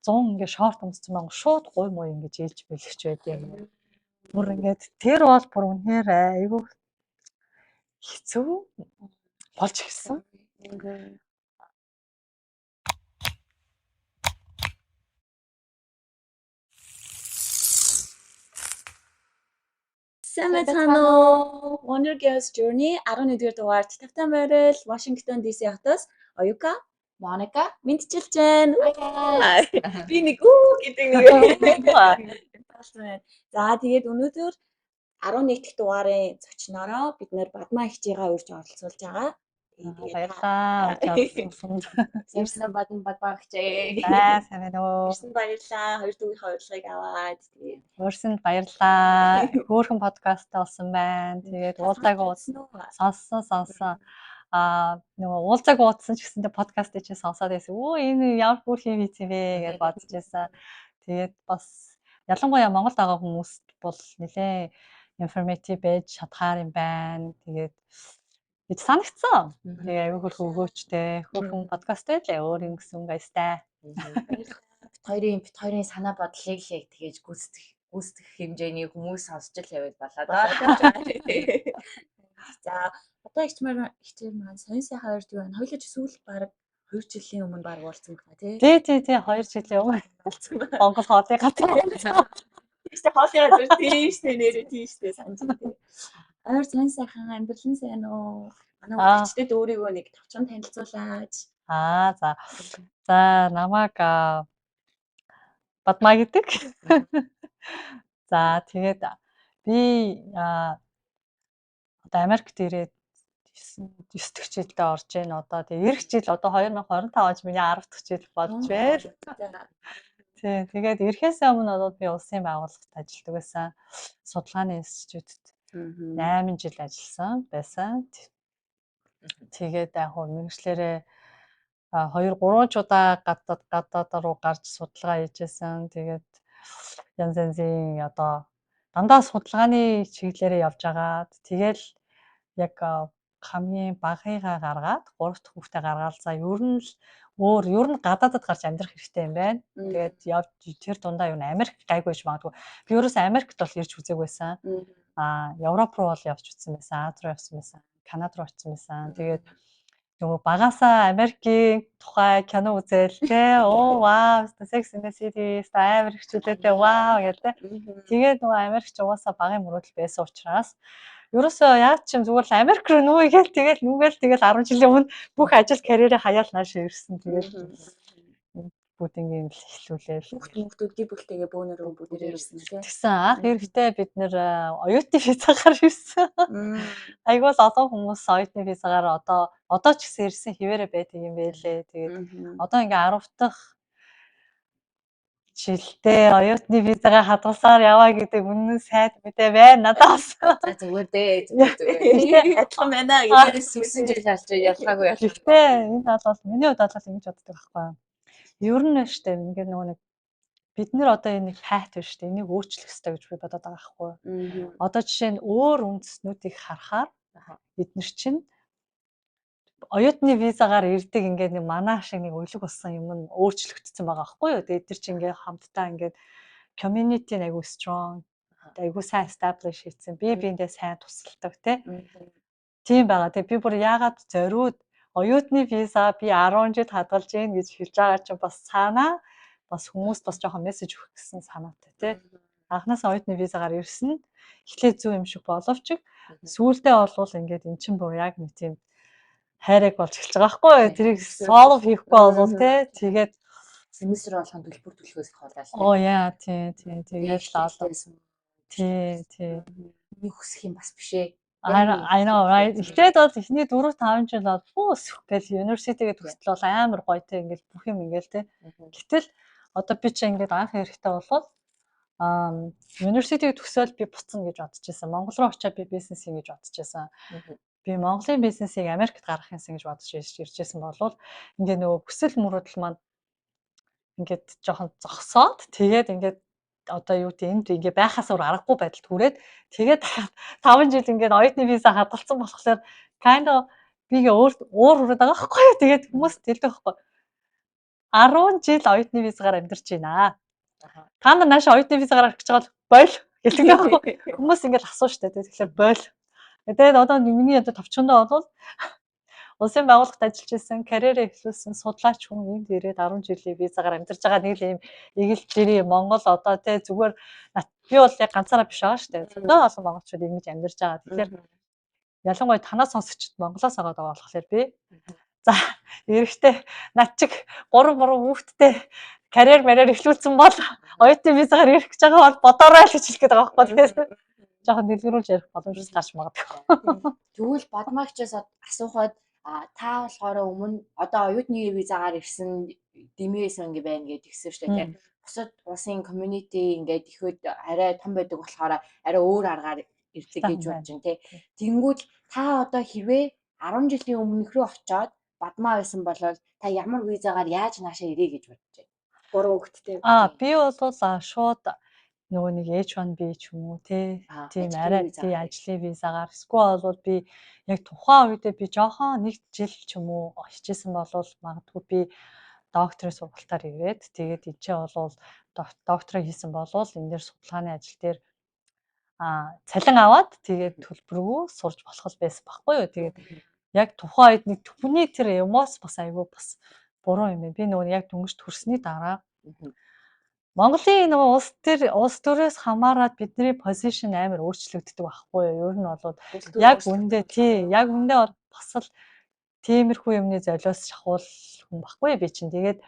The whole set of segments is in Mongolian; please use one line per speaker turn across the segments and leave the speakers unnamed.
100 ингээ шорт өмссөн байгаа, шууд гуй муу ингэж ээлж бэлгч байд юм. Бүр ингээд тэр бол бүр үнэхээр айгүй хэцүү болж ирсэн.
Сайн байцгаана уу? Wonder Girls Journey 11-р дугаарт тавтай морил Washington DC хотоос Оюка,
Моника
мэдчилж байна. Би нэг үү гэдэг нэг байна. За, тэгээд өнөөдөр 11 дахь дугаарын зочноороо бид нэр Бадмаа эгчийгээ урьж оролцуулж байгаа. Тэгээд
Баярлалаа.
Ирсэн бадан бадмаа эгчээ.
За, сайн байна уу?
Ирсэн баярлалаа. Хоёр дүүгийнхээ урилгыг аваад тэгээд
Урьсанд баярлалаа. Хөөрхөн подкаст болсон байна. Тэгээд уулзаагүй сонссон сонссон. Нөгөө уулзаагүй уудсан ч гэсэндээ подкастыг чинь сонсоод байсан. Өө, энэ ямар хөөрхөн юм хийсэн бэ гэж бодож байсан. Тэгээд бас ялангуяа Монголд байгаа хүмүүст бол нэлээ informative байж чадхаар юм байна. Тэгээд гэж санагдсан. Тэгээ аюу хөөрхөн өгөөчтэй хөөрхөн подкаст байлаа. Өөр юм гэсэн баястай.
Бит хоёрын санаа бодлыг л яг тэгэж гүйцэтгэх гүйцэтгэх хэмжээний хүмүүс сонсч л яваад балаа даа.
За, одоо эгчмээр маань сонь сайхан ойрд юу байна? Хоёулаа ч сүүл баг 2 жилийн өмнө баг уулзсан байна, тий?
Тий, 2 жилийн өмнө
уулзсан байна.
Монгол хоолыг газар.
Тийм шүү дээ, хоолын газар, тийм шүү дээ, нэрээ, тийм шүү дээ, санаж байна, тий. Ойр сонь сайхан, амьдрал нь сайн уу? Манай үзэгчдэд өөрийгөө нэг товчхон танилцуулаач.
Аа, за. За, намайг Бадмаа гэдэг. За, тэгээд би одоо Америкт ирээд 9 дэх жилдээ орж байна одоо. Тэгээ ирэх жил одоо 2025 онд миний 10 дахь жил болж байна. Тий, тэгээд ирэхээс өмнө бол би улсын байгууллагт ажилладаг байсан. Судалгааны институтад 8 жил ажилласан байсан. Тэгээд яг хөө мэргэжлээрээ 2 3 ч удаа гадаад руу гарч судалгаа хийжсэн. Тэгээд янз янзын одоо дандаа судалгааны чиглэлээрээ явж агаад, тэгэл яг хамгийн багыгаа гаргаад, гурав дахь хүүхдээ гаргаад, за, ер нь л өөр, ер нь гадаадад гарч амьдрах хэрэгтэй юм байна. Тэгээд явж тэр дундаа юу Америк гайгүй байж магадгүй. Би ерөөсөө Америкт бол ирж үзээгүй байсан. Европ руу бол явж үзсэн байсан, Ази руу явсан байсан, Канад руу очсон байсан. Тэгээд нөгөө багасаа Америкийн тухай кино үзээл те, оо вау, Sex and the City амар их чөлөөтэй, вау гэл те. Тэгээд нөгөө Америк ч угаасаа багын мөрөөдөл байсан учраас ерөөсөө яаж ч юм зүгээр л Америк руу нүүгээл, тэгэл нүгээл, тэгэл 10 жилийн өмнө бүх ажил карьерээ хаяал нааш ирсэн. Тэгээд бүгднийг л эхлүүлээл.
Хүүхд хүүхдүүд гэр бүлтэйгээ бөөнөрөө бүгдээрээ ирсэн, тий.
Тэгсэн, анх эрэхтэй бид нэр оюутны визагаар ирсэн. Айгүй л олон хүмүүс оюутны визагаар одоо ч гэсэн ирсэн хിവэрэ байдаг юм байлээ. Тэгээд одоо ингээ 10 дахь жилдээ оюутны визагаа хадгалсаар яваа гэдэг үнэн сайд мэдээ байна надаас.
За, зүгээр дээ, зүгээр, зүгээр.
Адилхан байна гэж.
9 жил алж ялгаагүй ялгаагүй.
Гэхдээ энэ бол миний хувьд бол ингэж боддог байхгүй юу. Ер нь штэ ингээд нөгөө нэг бид нэр одоо энэ нэг path биш штэ, энийг өөрчлөх хэрэгтэй гэж би бодоод байгаа байхгүй юу. Одоо жишээ нь өөр үндэстнүүдийг харахаар бид нар чинь оюутны визагаар ирдэг, ингээд нэг манаа шиг нэг өлег болсон юм нь өөрчлөгдсөн байгаа байхгүй юу. Тэгээд тэр чинь ингээд хамтдаа ингээд community нь айгүй strong, айгүй сайн establish хийсэн. Бие биендээ сайн тусалдаг, тий. Тийм байгаа. Тэгээ би бүр яагаад зориуд оюутны виза би 10 жил хадгалж гин гэж хэлж байгаа чинь бас цаанаа бас хүмүүст бас жоохон мессеж өгөх гэсэн санаатай, тий. Анхнаасаа оюутны визагаар ирсэн нь эхлээд зөв юм шиг боловч сүүлдээ болвол ингээд эн чинь бүр яг нэг тийм хайрыг болж эхэлж байгаа байхгүй юу? Тэрийг solve хийхгүй болвол, тий. Тэгээд
Семестр болгон төлбөр төлөхөөс холоол.
Оо яа, тий, тэгээд л одоо тий.
Миний хүсэх юм бас биш ээ.
I know, right. Эхлээд бол эхний 4 5 жил бол пүүс гэл university-гээ төгсөл бол амар гоё те, ингээл бүх юм ингээл те. Гэтэл одоо би чи ингээд анх эрэхтэй болвол university-г төгсөөл би буцна гэж бодож байсан. Монгол руу очиад би бизнес хийнэ гэж бодож байсан. Би Монголын бизнесийг Америкт гаргах юмсан гэж бодож ирж байсан болвол ингээд нөгөө хүсэл мөрөөдөл маань ингээд жоохон зогсоод, тэгээд ингээд одоо юу гэдэг, энд ингээ байхаас өөр аргагүй байдалд хүрээд, тэгээд 5 жил ингээд оюутны виза хадгалсан болохоор kind of би ингээ өөр өөр хүрээд байгаа байхгүй юу. Тэгээд хүмүүс хэлдэг байхгүй. 10 жил оюутны визагаар амьдарч байна. Та нар нааш оюутны визагаар арах гэж байгаа бол боль гэдэг байхгүй. Хүмүүс ингээл асуу штэ. Тэгэхээр боль. Тэгээд одоо миний одоо товчондоо бол улсын байгууллагад ажиллаж исэн, карьерээ эхлүүлсэн судлаач хүн энд ирээд 10 жилийн визагаар амьдарч байгаа нэг л юм эгэл жирийн Монгол одоо те зүгээр би бол яг ганцаараа биш байгаа штэ. Зөндөө олон монголчууд ингэж амьдарч байгаа. Тэгэхээр ялангуяа танаа сонсогчд Монголоос агаад байгаа болохоор би за эрэхтэй над чиг 3 3 хүүхэдтэй карьер марьер эхлүүлсэн бол оюутны визагаар ирэх гэж байгаа бол бодоорой л гэж хэлэх гээд байгаа байхгүй. Тэгэхээр жоохон дэлгэрүүлж ярих боломж гарч магадгүй.
Тэгвэл Бадмаагчаас асуухад та болохоор өмнө одоо оюутны визагаар ирсэн дэмийсэн ингэ байна гэж тэгсэн шүү дээ, тийм. Бусад улсын community ингээд ихэд арай том байдаг болохоор арай өөр аргаар ирдэг гэж бодож байна, тий. Тэнгүүд та одоо хэрвээ 10 жилийн өмнөх рүү очиод Бадмаа байсан бол та ямар визагаар яаж наашаа ирээ гэж бодож байна?
Гурван хүүхэдтэй.
Би бол шууд нөгөө нэг H1B ч юм уу те тийм арай тий ажлын визагаар, эсвэл бол би яг тухайн үедээ би жоохон нэг жил ч юм уу хичээсэн бол магадгүй би докторийн сургалтаар ирээд, тэгээд ичээ бол доктороо хийсэн бол энэ дээр судалгааны ажил дээр цалин аваад, тэгээд төлбөргүй сурж болох байсан байхгүй юу. Тэгээд яг тухайн үед нэг хүний тэр эмоц бас айгүй бас буруу юм байна. Би нөгөө яг дөнгөж төрсний дараа Монголын нөгөө улс төрөөс хамаарат бидний position амар өөрчлөгддөг байхгүй юу? Ер нь бол яг үндэ тий, яг үндэ бол бас л тиймэрхүү юмны золиос шахуул хүн байхгүй би чинь. Тэгээд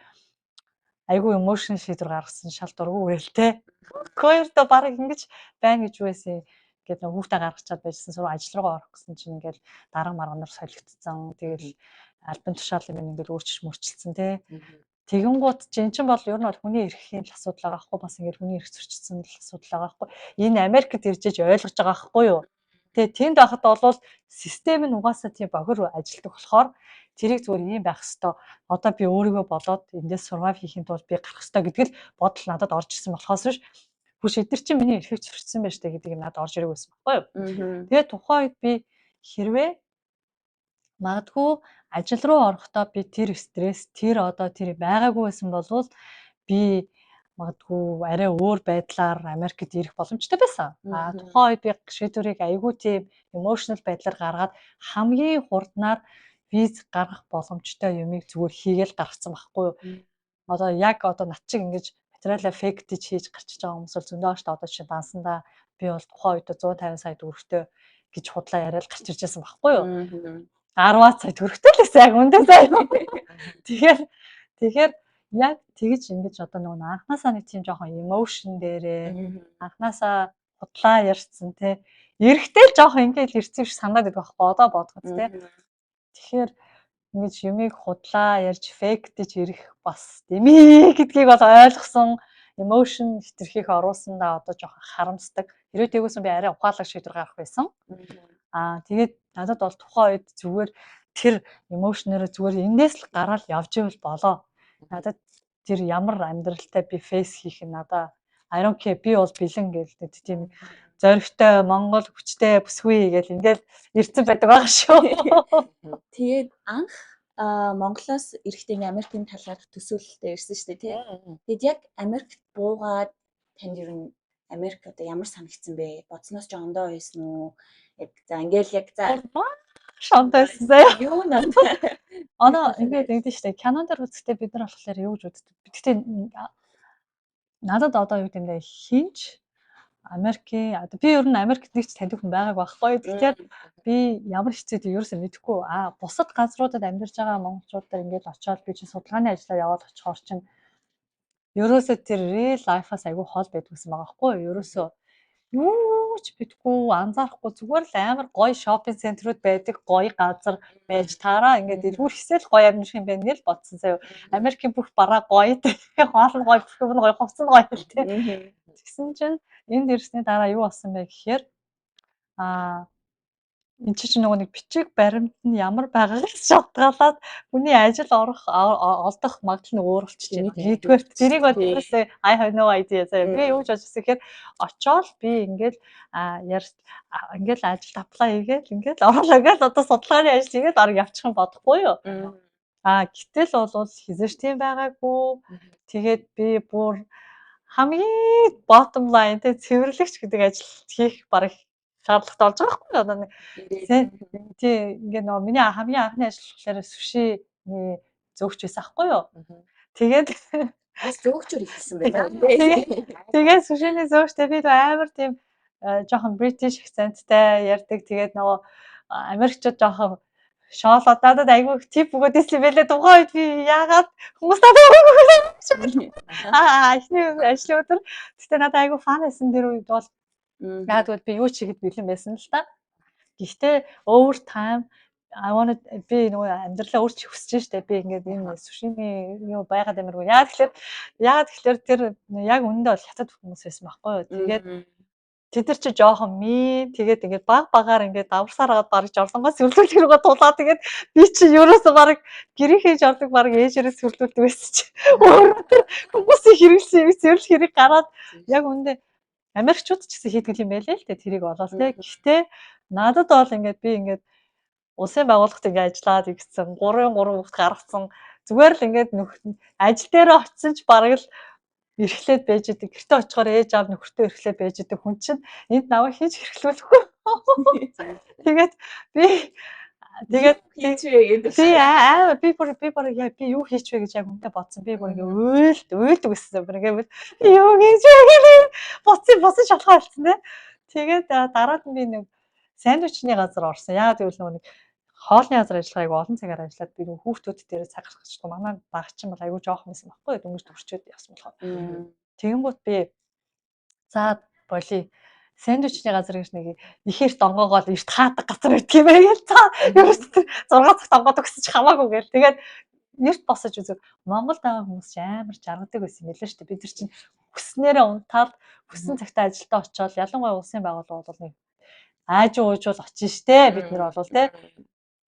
айгүй emotion шийдвэр гаргасан, шал дургүй үрэл те. Хоёрдоо баг ингэж байна гэж юу байсан гээд нөгөө хүүхдээ гаргачаад байжсан, суруу ажил руугаа орох гэсэн чинь ингээл дарга марганаар солигдсон. Тэгэл албан тушаал юм ингээл өөрчилж мөрчилсөн те. Тэгэнгუут чинь эн чинь бол ер нь бол хүний эрхийн л асуудал байгаа хгүй, бас ингээд хүний эрх зөрчилсөн л асуудал байгаа хгүй. Энэ Америкт ирж иж ойлгож байгаа хгүй юу. Тэгээ тэнд байхад бол систем нь угаасаа тийм бохир ажилтдаг болохоор тэрийг зүгээр ийм байх хэвээр, одоо би өөрийгөө болоод эндээс survive хийхин тулд би гарах хэвээр гэдэг л бодол надад орж ирсэн болохоос биш хүш эдгээр чинь миний эрхийг зөрчсөн байж таа гэдэг юм надад орж ирээгүй байсан байхгүй юу. Тэгээ тухайн үед би хэрвээ магадгүй ажил руу орохдоо би тэр стресс, тэр одоо тэр байгаагүй байсан болвол би магадгүй арай өөр байдлаар Америкт ирэх боломжтой байсан. Тухайн үед би шийдвэрийг айгүй тийм emotional байдлаар гаргаад хамгийн хурднаар виз гаргах боломжтой юмыг зүгээр хийгээл гаргацсан байхгүй юу. Одоо яг одоо над чиг ингэж материалаа fake дэж хийж гарчиж байгаа хүмүүс бол зөндөө шүү дээ. Одоо чинь дансандаа би бол тухайн үед 150 сая төгрөгтэй гэж худлаа яриад гарч ирж байсан байхгүй юу. 10 сая төгрөгтэй л байсан яг үндэ заяа. Тэгэхээр яг тэгж ингэж одоо нөгөө анханасаа нэг тийм жоохон emotion дээрээ анханасаа худлаа ярьсан те. Эрэхтэй л жоохон ингэж ирсэн шиг санаад байдаг байхгүй одоо бодоход те. Тэгэхээр ингэж юмыг худлаа ярьж fake дэж ирэх бас дэмий гэдгийг бол ойлгосон, emotion хэтэрхийх оруулсандаа одоо жоохон харамсдаг. Хэрвээ тэгвэл би арай ухаалаг шийдвэр гаргах байсан. Тэгээд надад бол тухайн үед зүгээр тэр emotion ээрээ зүгээр эндээс л гараал явж ивэл болоо. Надад тэр ямар амьдралтай би face хийх нь надаа I don't care, би бол бэлэн гэл тийм зоригтой Монгол хүчтэй бүсгүй гэл ингээл ирсэн байдаг байгаа шүү.
Тэгээд анх Монголоос эрэхдээ ингээ Америкийн талаарх төсөөлөлтэй ирсэн шүү дээ, тий. Тэгэд яг Америкт буугаад танд ер нь Америк одоо ямар санагдсан бэ? Бодсноос ч ондоо байсан уу? Яг за ингээл яг за
Шондоо байсан заяа.
Юу нэ?
Одоо ингээд ингэдэж штэ. Кинон дээр үзэхдээ бид нар болохоор юу гэж үздэг. Гэхдээ надад одоо юу гэм бэ, хинч Америкийн одоо би ер нь Америкт нэг ч таньдаг хүн байгааг байхгүй. Тэгэхээр би ямар хэцүү ерөөсөө мэдэхгүй. Бусад газруудад амьдарч байгаа монголчууд дээр ингээд очиод би чи судалгааны ажиллаа яваад очихоор чинь ерөөсөө тэр real life-аас айгүй хол байдаг гэсэн байгаа байхгүй юу? Ерөөсөө юу ч бидэхгүй, анзаарахгүй, зүгээр л амар гоё shopping center үүд байдаг, гоё газар байж таараа ингээд дэлгүүр хэсэл гоё амьдарх юм байна гэж бодсон заяа. Америкийн бүх бараа гоё, хоол нь гоё, бүх юм нь гоё, хувцас нь гоё л тий. Тэгсэн чинь энд ирсний дараа юу болсон бэ гэхээр энэ чинь нөгөө нэг бичиг баримт нь ямар байгаагаас шалтгаалаад хүний ажил орох олдох магадлал нь өөр болчихж байна. Нэгдүгээр тэрийг бол ерөөсөө I have no idea заяа. Би юу гэж бодож байсан гэхээр очоод би ингээл ингээл ажилд apply хийгээл ингээл оруулаа гээл одоо судалгааны ажил хийгээл орог явчих юм бодохгүй юу. Гэтэл бол хэзээ ч тийм байгаагүй. Тэгээд би бүр хамгийн bottom line те, цэвэрлэгч гэдэг ажил хийх бараг шаардлагатай болж байгаа байхгүй юу? Одоо нэг тий, ингээ нөгөө миний хамгийн анхны ажил болохоор сушиний зөөгч байсан байхгүй юу? Тэгээд
бас зөөгчөөр эхэлсэн байна.
Тэгээд сушиний зөөгчтэй би амар тийм жоохон British accent-тай ярьдаг. Тэгээд нөгөө Америкчууд жоохон шоолоод надад айгүй tip өгөөд ирсэн юм байлээ. Тухайн үед би яагаад хүмүүс надад эхний ажлын өдөр. Гэхдээ надад айгүй fun байсан тэр үед бол. Яг тэгвэл би юу ч хийхэд бэлэн байсан л та. Гэхдээ over time I wanted, би нөгөө амьдралаа өөрчлөх хүсэж штэ. Би ингээд энэ сушими юу байгаад амаргүй. Яг тэгэхээр тэр яг үнэндээ бол хятад хүмүүс байсан байхгүй юу. Тэгээд тэд нар чи жоохон ми тэгээд ингээд баг багаар ингээд даварсаар хагаад бараг жорлонгоос цэвэрлүүлэх рүүгээ тулаа. Тэгээд би чи ерөөсөө бараг гэрийнхээ жорлог бараг ээжээрээ цэвэрлүүлдэг байсан чи. Өөрөө тэр хүмүүсийн хэрэглэсэн юм цэвэрлэх хэрэг гараад яг үнэндээ Америкчууд ч гэсэн хийдэг юм байлээ л дээ тэрийг болоо те. Гэхдээ надад бол ингээд би ингээд улсын байгууллагт ингээд ажиллаад игдсэн, 3 3 хүүхд гаргацсан, зүгээр л ингээд нөх ажил дээр очисон ч бараг л эрхлээд байж идэг. Гэртээ очихоор ээж аав нөхөртөө эрхлээд байж идэг хүн чинь энд намайг хийж эрхлүүлэхгүй. Тэгээд би тэгээд
хийч вэ гэдэг.
Би аа би бүр яа, би юу хийч вэ гэж яг үнтэй бодсон. Би бүр ингээ уйлд уйлдаг гэсэн. Бүр ингээ би юу хийж вэ гэж бодсон, босон шалгаа болсон те. Тэгээд дараад нь би нэг сандвичний газар орсон. Яагаад гэвэл нөгөө нэг хоолны газар ажиллах айгу олон цагаар ажиллаад би нөгөө хүүхдүүд дээр цаг гаргах чадахгүй. Манай багчин бол айгу жоохон байсан байхгүй юу? Дөнгөж төрчөөд явсан болохоор. Тэгэнгүүт би за боли, сэндвичний газар гэж нэг ихээр донгоогоо л эрт хаадаг газар байдаг юм байна гэл. За, ерөөс тэр 6 цагт онгоод өгсөж хамаагүй гэл. Тэгээд эрт босож үзэг. Монголд байгаа хүмүүс ч амар жаргадаг байсан юм билээ шүү дээ. Бид нар чинь хүснээрээ унтаад хүссэн цагтаа ажилдаа очиод, ялангуяа улсын байгууллага бол нэг аажуу уужуул очно штэ бид нар бол те.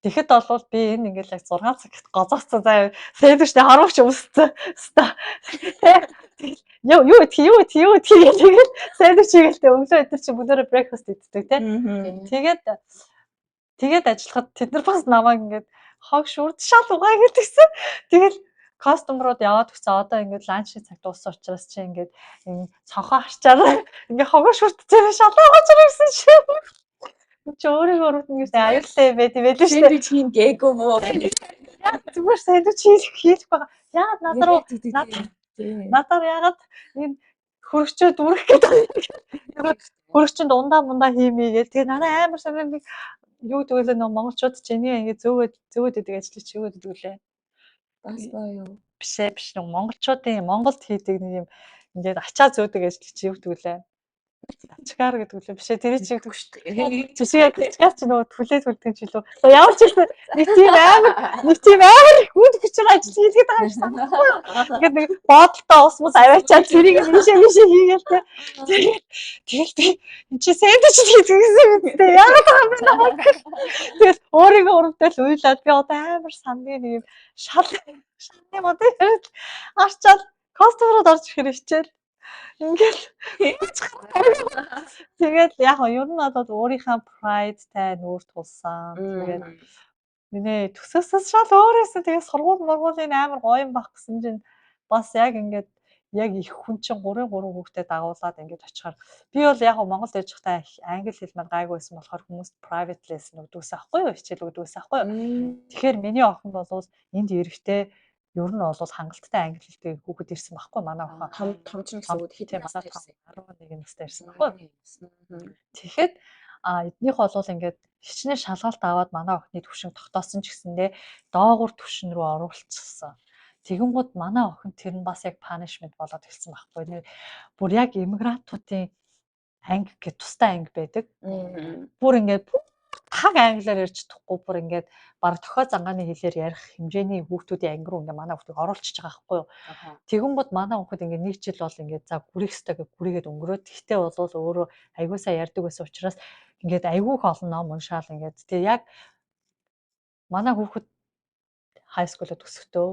Тэгэхэд бол би энэ ингээл яг 6 цагт гозооцсон заа, сэндвичний харуулч өмссөн. Ста. Тэгэл юу юу идэх, юу идэх, юу идэх гэх, тэгэл сэндвич хийгээл тэ, өглөө өдөр чи бүгдээрээ breakfast иддэг те. Тэгээд ажиллахад тэд нар бас намайг ингээд хог шүрд шал угаа гэдгсэн. Тэгэл customer ууд яваад өгсөн. Одоо ингээд lunch ийн цаг дууссан учраас чи ингээд энэ цонхоо харчаар ингээд хогоо шүрдчихээ шалаа угааж ирсэн чи. Чи өөрийгөө өрөвдөн гэсэн аюултай байд юм байл шүү дээ.
Сэндвич хийн гээгүй мүү?
Яг зүгээр сэндвич хийх байгаа. Яагаад надад руу надаар яагаад энэ хөргөчөө дүрэх гэдэг юм. Хөргөчөнд ундаа мундаа хиймээ гэл. Тэгээ надад амар сонир нэг юу гэдэг вэ, нөө монголчууд чи энийг ингэ зөөгөөд зөөгөөд идэг ажлыг чи юу гэдэг вүлээ?
Бас баа юу?
Биш ээ, биш, нэг монголчуудын Монголд хийдэг нэг юм ингээд ачаа зөөдөг ажил чи юу гэдэг вүлээ? Тачгаар гэдэг үлээ. Биш ээ, тэр чи
шүү дээ.
Биш ээ, тачгаар чи нөгөө түлээ түлдэг ч илүү. Ямар ч юм нэг тийм амар хүнд хүчээр ажил хийлгээд байгаа юм шиг санагдахгүй юу? Ингээд нэг боодолтой ус мус аваачаад тэрийг мишээ мишээ хийгээл те. Тэгэл би энэ чи сэндвич хийдэг гэсэн юм дээ. Яагаад байгаа юм бэ намайг? Тэгэл өөрийгөө урамтай л уйлаад би одоо амар сандын нэг юм шал шалны мод арчаал customer ууд орж ирэхээр хичээл ингээл. Тэгээд яг нь ер нь бол өөрийнхөө pride-тай нүүр тулсан. Тэгээд миний төсөөсөөс шал өөрөөсөө тэгээд сургууль мургуулийн амар гоё юм байх гэсэн чинь бас яг ингээд яг их хүн чинь 3 3 хүүхдэд дагуулад ингээд очихоор би бол яг Монголд байж байхдаа англи хэл маань гайгүй байсан болохоор хүмүүст private lesson өгдөгсөн аахгүй юу, хичээл өгдөгсөн аахгүй юу. Тэгэхээр миний охин бол энд ирэхдээ ер нь бол хангалттай англи хэлтэй хүүхэд ирсэн байхгүй, манай охин.
Том томчин гэсэн үг, хэд
Тийм, манай
настай ирсэн?
11 настай ирсэн байхгүй. Тэгэхэд эднийх бол ингээд хичнээн шалгалт аваад манай охины түвшин тогтоосон ч гэсэндээ доогуур түвшин рүү оруулчихсан. Тэгэнгүүт манай охин тэр нь бас яг punishment болоод эхэлсэн байхгүй. Бүр яг immigrant уудын анги гэх тустай анги байдаг. Бүр ингээд таг англиар ярьж чадахгүй, бүр ингээд баг тохио зангааны хэлээр ярих хэмжээний хүүхдүүдийн анги руу ингээд манай хүүхдийг оруулчихж байгаа байхгүй юу. Тэгэнгүүт манай хүүхэд ингээд нэг жил бол ингээд за гүрэх ёстой гэж гүрийгээд өнгөрөөд, тэгтээ бол өөрөө айгуу сайн ярьдаг байсан учраас ингээд айгүй их олон ном уншаал ингээд тэгээ яг манай хүүхэд high school-д төгсөхдөө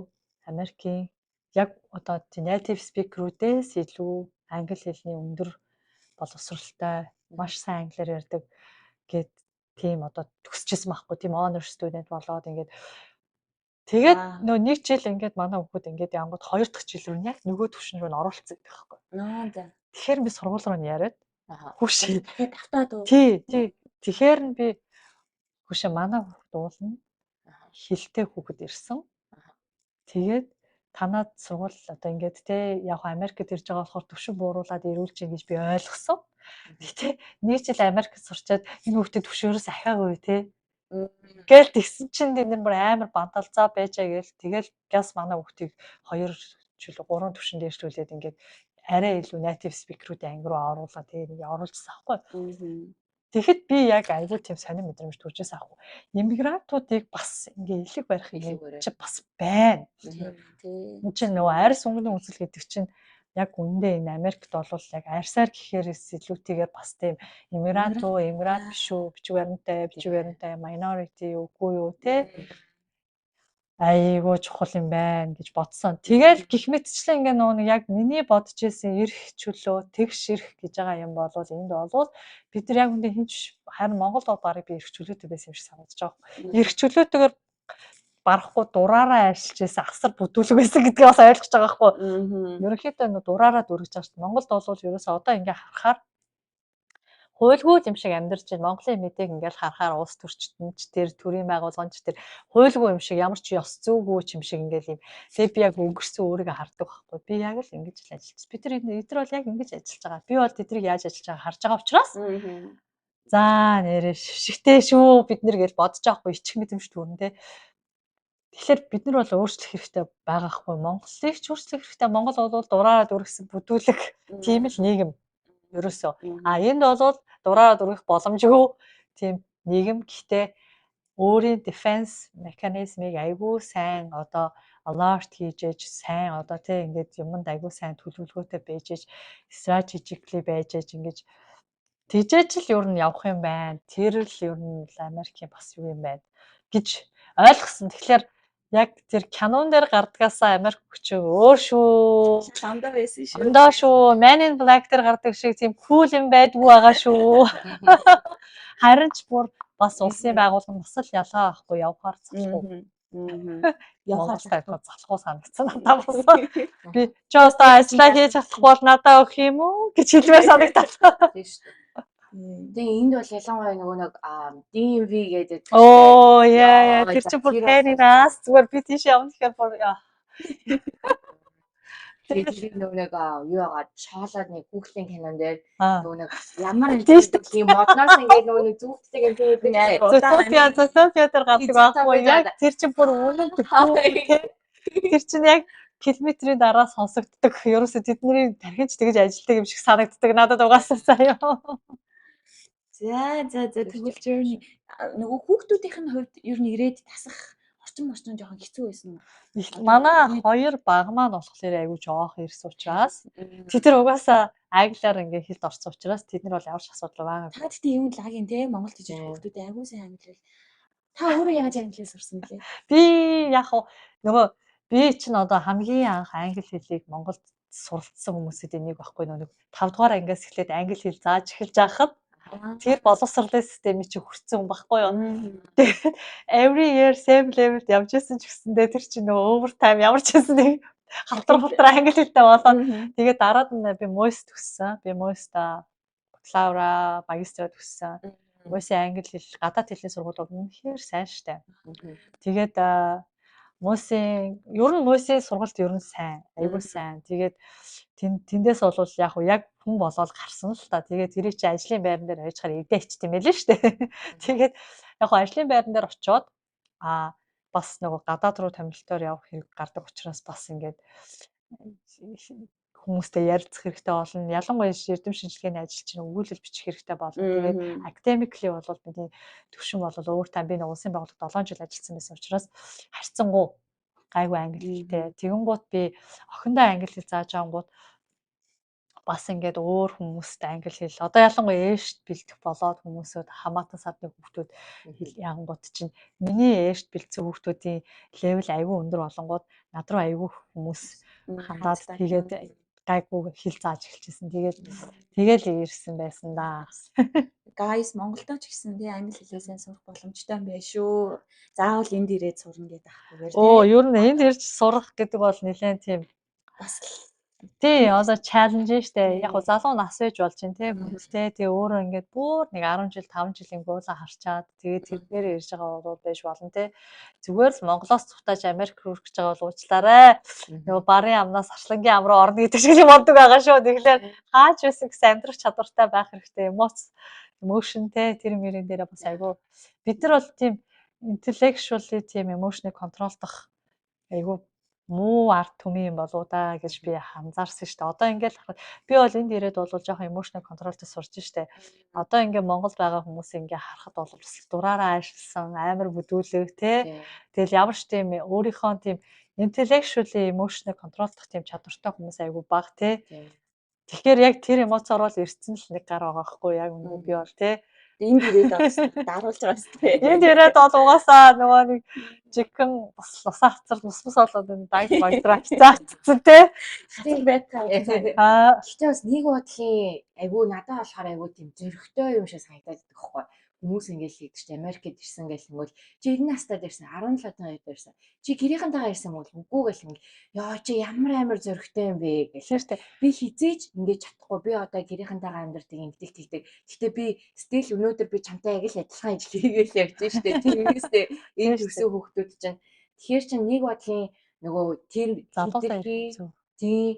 Америкийн яг одоо native speaker-үүдээс илүү англи хэлний өндөр боловсралтай, маш сайн англиар ярьдаг гэд тийм одоо төгсөжсэн байхгүй, тийм honor student болоод ингээд. Тэгээд нөө нэг жил ингээд манай хүүхэд ингээд янгууд хоёр дахь жил рүү яг нөгөө төвшин рүү нь оруулсан гэдэг байхгүй.
Ноо за.
Тэгэхээр би сургууль руу нь яриад хүүшээ.
Дахиад давтаад уу?
Тий, тий. Тэгэхээр нь би хүүшээ манай хүүхэд уулна. Хилтэй хүүхэд ирсэн. Тэгээд танаад сургууль одоо ингээд те яг Америкт ирж байгаа болохоор төвшин бууруулад ирүүлж гин гэж би ойлгосон. Гэтэ нэг жил Америкт сурчаад энэ хүүхдэд төвшөөрөөс ахиагүй те. Гээл тэгсэн чинь тэд нар бүр амар банталзаа байжаа гээл тэгэл газ манай хүүхдийг 2 жил 3 төвшин дээшлүүлээд ингээд арай илүү native speaker-үүдийн анги руу оруулаад тэгээ нэг оруулчихсан байхгүй. Тэгэхэд би яг айгүй тийм сонин мэдрэмж төржсэн аахгүй. Иммигрантуудыг бас ингээ элэг барих юм чи бас байна. Энд чинь нөгөө арьс өнгөний үзэл гэдэг чинь яг үндэ энэ Америкт бол яг арьсаар гэхээрээс илүүтэйгээр бас тийм иммигрант уу, иммигрант биш үү, бичиг баримттай, бичиг баримттай, minority үгүй юу те айгүй чухал юм байна гэж бодсон. Тэгэл гих мэтчлэн ингээ нөгөө нэг яг миний бодож ирсэн эрх чөлөө, тэгш эрх гэж байгаа юм бол энд болвол бид нар яг үндэ хинч харин Монголд бол барыг би эрх чөлөөтэй байсан юм шиг санагдаж байгаа. Эрх чөлөөтэйгээр барахгүй дураараа ажиллаж байсан асар бүдүүлэг байсан гэдгийг бас ойлгож байгаа байхгүй. Ерөнхийдөө нөгөө дураараа дүргэж байгаа шүү дээ. Монголд бол ерөөсөө одоо ингээ харахаар хуйлгүй юм шиг амьдарч байна. Монголын мэдээг ингээл харахаар улс төрчтөн ч тэр төрийн байгууллагын ч тэр хуйлгүй юм шиг ямар ч ёс зүйгүй ч юм шиг ингээл юм. Тэгээ би яг өнгөрсөн өөрийгөө хардаг байхгүй. Би яг л ингэж л ажиллаж. Бид нар эдгээр бол яг ингэж ажиллаж байгаа. Би бол тэднийг яаж ажиллаж байгааг харж байгаа учраас за нэрээ шигтэй шүү бид нэр гэж бодож байгаа хгүй ичих мэдрэмж төрнө те. Тэгэхээр бид нар бол өөрчлөх хэрэгтэй байгаа хгүй. Монголыг ч өөрчлөх хэрэгтэй. Монгол бол дураараа дүргсэн бүдүүлэг тийм л нийгэм ерөөсөө. А энд бол дураараа дүргэх боломжгүй тийм нийгэм. Гэхдээ өөрийн defense mechanism-ыг айгүй сайн одоо alert хийж ээж сайн одоо тий ингээд юмд айгүй сайн төлөвлөгөөтэй байж ээж strategically байж ээж ингэж тэгжээж л ер нь явах юм байна. Тэр л ер нь Америкийн бас юу юм байна гэж ойлгосон. Тэгэхээр яг тэр кинон дээр гардгаасаа Америк хүчин өөр шүү.
Ландаа байсан шүү.
Ондоо шүү. Man in Black дээр гардаг шиг тийм cool юм байдгүй байгаа шүү. Харин ч бүр бас улсын байгууллага бас л ялгаа байхгүй явхаар залхуу.
Явхаар
залхуу санагдсан надад бас. Би ч одоо ажиллаа хийж чадахгүй бол надад өгөх юм уу гэж хэлмээр санагдаад.
Тийм шүү дээ. Тэгээ энд бол ялангуяа нөгөө нэг DMV гэдэг.
Оо яа яа тэр чинь бүр pain in ass зүгээр би тийш явна гэхээр бүр яа.
Тэгээд нөгөө нэг юу яагаад шоолоод нэг хүүхдийн кинон дээр нөгөө нэг ямар юм модноос ингээд нөгөө нэг зүгтдэг юм тэгээд
Zootopia Zootopia дээр гардаг байхгүй яг тэр чинь бүр үнэн тэр чинь яг километрийн дараа сонсогддог. Ерөөсө тэдний тархинч тэгж ажилтдаг юм шиг санагддаг надад угаасаа заяа.
За за за тэгвэл journey нөгөө хүүхдүүдийнх нь хувьд ер нь ирээд тасах орчин орчин жоохон хэцүү байсан уу?
Манай хоёр баг маань болохоор айгүй жоох ирсэн учраас тэд нар угаасаа англиар ингээ хэлд орсон учраас тэд нар бол ямар ч асуудал байгаа.
Та тэгтээ юм лагийн те Монголд хийж хүүхдүүд айгүй сайн англи. Та өөрөө яаж англи сурсан бэлээ?
Би яг нөгөө би чинь одоо хамгийн анх англи хэлийг Монголд суралцсан хүмүүсүүд энийг байхгүй нэг 5 дугаар ангиас эхлээд англи хэл зааж эхэлж байхад тэр боловсролын системийг чи хүртсэн хүн байхгүй юу? Тэгээд every year same level явж исэн ч гэсэндээ тэр чинь нөгөө overtime ямар ч байсан нэг халтар халтар англи хэлтэй болоод тэгээд дараад нь би MOIS төгссөн. Би MOIS та бакалавра, магистра төгссөн. MOIS-ийн англи хэл, гадаад хэлний сургуулиуд үнэхээр сайн штэ. Тэгээд MOIS-ийн ер нь MOIS-ийн сургалт ер нь сайн, айгүй сайн. Тэгээд тэндээс бол яг яг хүн болоод гарсан л та. Тэгээд тэрийг чи ажлын байран дээр ойчхаар эвдээчт юм байлээ шүү дээ. Тэгээд яг хөө ажлын байран дээр очиод бас нөгөө гадаад руу томилтоор явах хэрэг гардаг учраас бас ингээд хүмүүстэй ярилцах хэрэгтэй болно. Ялангуяа эрдэм шинжилгээний ажил чинь өгүүлэл бичих хэрэгтэй болно. Тэгээд academically бол миний төвшин бол өөр тань би нэг улсын байгууллагад 7 жил ажилласан байсан учраас харьцангуй гайгүй англи хэлтэй. Тэгэнгүүт би охиндоо англи хэл зааж ангууд бас ингээд өөр хүмүүст англи хэл одоо ялангуяа ээшт бэлдэх болоод хүмүүсүүд хамаатан садны хүүхдүүд хэл янгууд чинь миний ээшт бэлдсэн хүүхдүүдийн level айгүй өндөр болонгууд над руу айгүй хүмүүс хандаад тэгээд гайгүй хэл зааж эхэлчихсэн. Тэгээд тэгэл ирсэн байсан да.
Guys, Монголдо ч гэсэн тий англи хэлээ сайн сурах боломжтой юм байна шүү. Заавал энд ирээд сурна гэдэг ахгүйгээр тий.
Оо, ер нь энд ирж сурах гэдэг бол нэлээд тийм
бас
тий, одоо challenge штэ. Яг гоо залуу нас байж болж байна тий хүмүүстээ. Тий, өөрөө ингээд бүр нэг 10 жил, 5 жилийн гуулаа харчаад тэгээд тэрнээр ирж байгаа бол байж болно тий. Зүгээр л Монголоос цухтааж Америк руу ирэх гэж байгаа бол уучлаарай. Нөгөө барын амнаас арслангийн ам руу орно гэдэг шиг юм боддог байгаа шүү. Тэгэхээр хаач байсан гэсэн амьдрах чадвартай байх хэрэгтэй. Emotion те, тэр мөрийн дээрээ бас айгүй бид нар бол тийм intellectually тийм emotion-ыг control-дох айгүй муу ард түмэн юм болоо да гэж би анзаарсан шүү дээ. Одоо ингээл би бол энд ирээд бол жоохон emotional control-тай сурч штэ. Одоо ингээ Монгол байгаа хүмүүс ингээ харахад бол бас дураараа ажилласан, амар бүдүүлэг те. Тэгэл ямар ч тийм өөрийнхөө тийм intellectually emotional control-дох тийм чадвартай хүмүүс айгүй бага те. Тэгэхээр яг тэр эмоцоор бол ирсэн л нэг гар байгаа хгүй яг үнэ би бол те.
Энд ирээд бас даруулж байгаа шүү дээ.
Энд ирээд бол угаасаа нөгөө нэг жигхэн бас нусаа хацар нус мус болоод энэ даг багтраа заацсан те.
Тийм байтгаа.
Аа,
Гэхдээ бас нэг бодлын айгүй надад болохоор айгүй тийм зөрөгтэй юм шиг санагдаад идэх байхгүй. Хүмүүс ингээл хийдэг чинь Америкт ирсэн гэл тэнгүүл чи 90 настай ирсэн, 17 таад ирсэн. Чи гэрийнхэнтэйгээ ирсэн юм уу? Үгүй гэл тэнгүүл ёо, чи ямар амар зөрөгтэй юм бэ гэл.
Тэр тэ.
Би хизээж ингэж чадахгүй. Би одоо гэрийнхэнтэйгээ амьдардаг, ингэдэг тэгдэг. Гэхдээ би still өнөөдөр би чамтай яг л адилхан ажил хийгээл явж штэ. Тиймээс энэ төрсөн хүүхдүүд чинь тэгэхээр чинь нэг бодлын нөгөө тэр
залуусаа
хэтэрхий
хэцүү.
Тийм,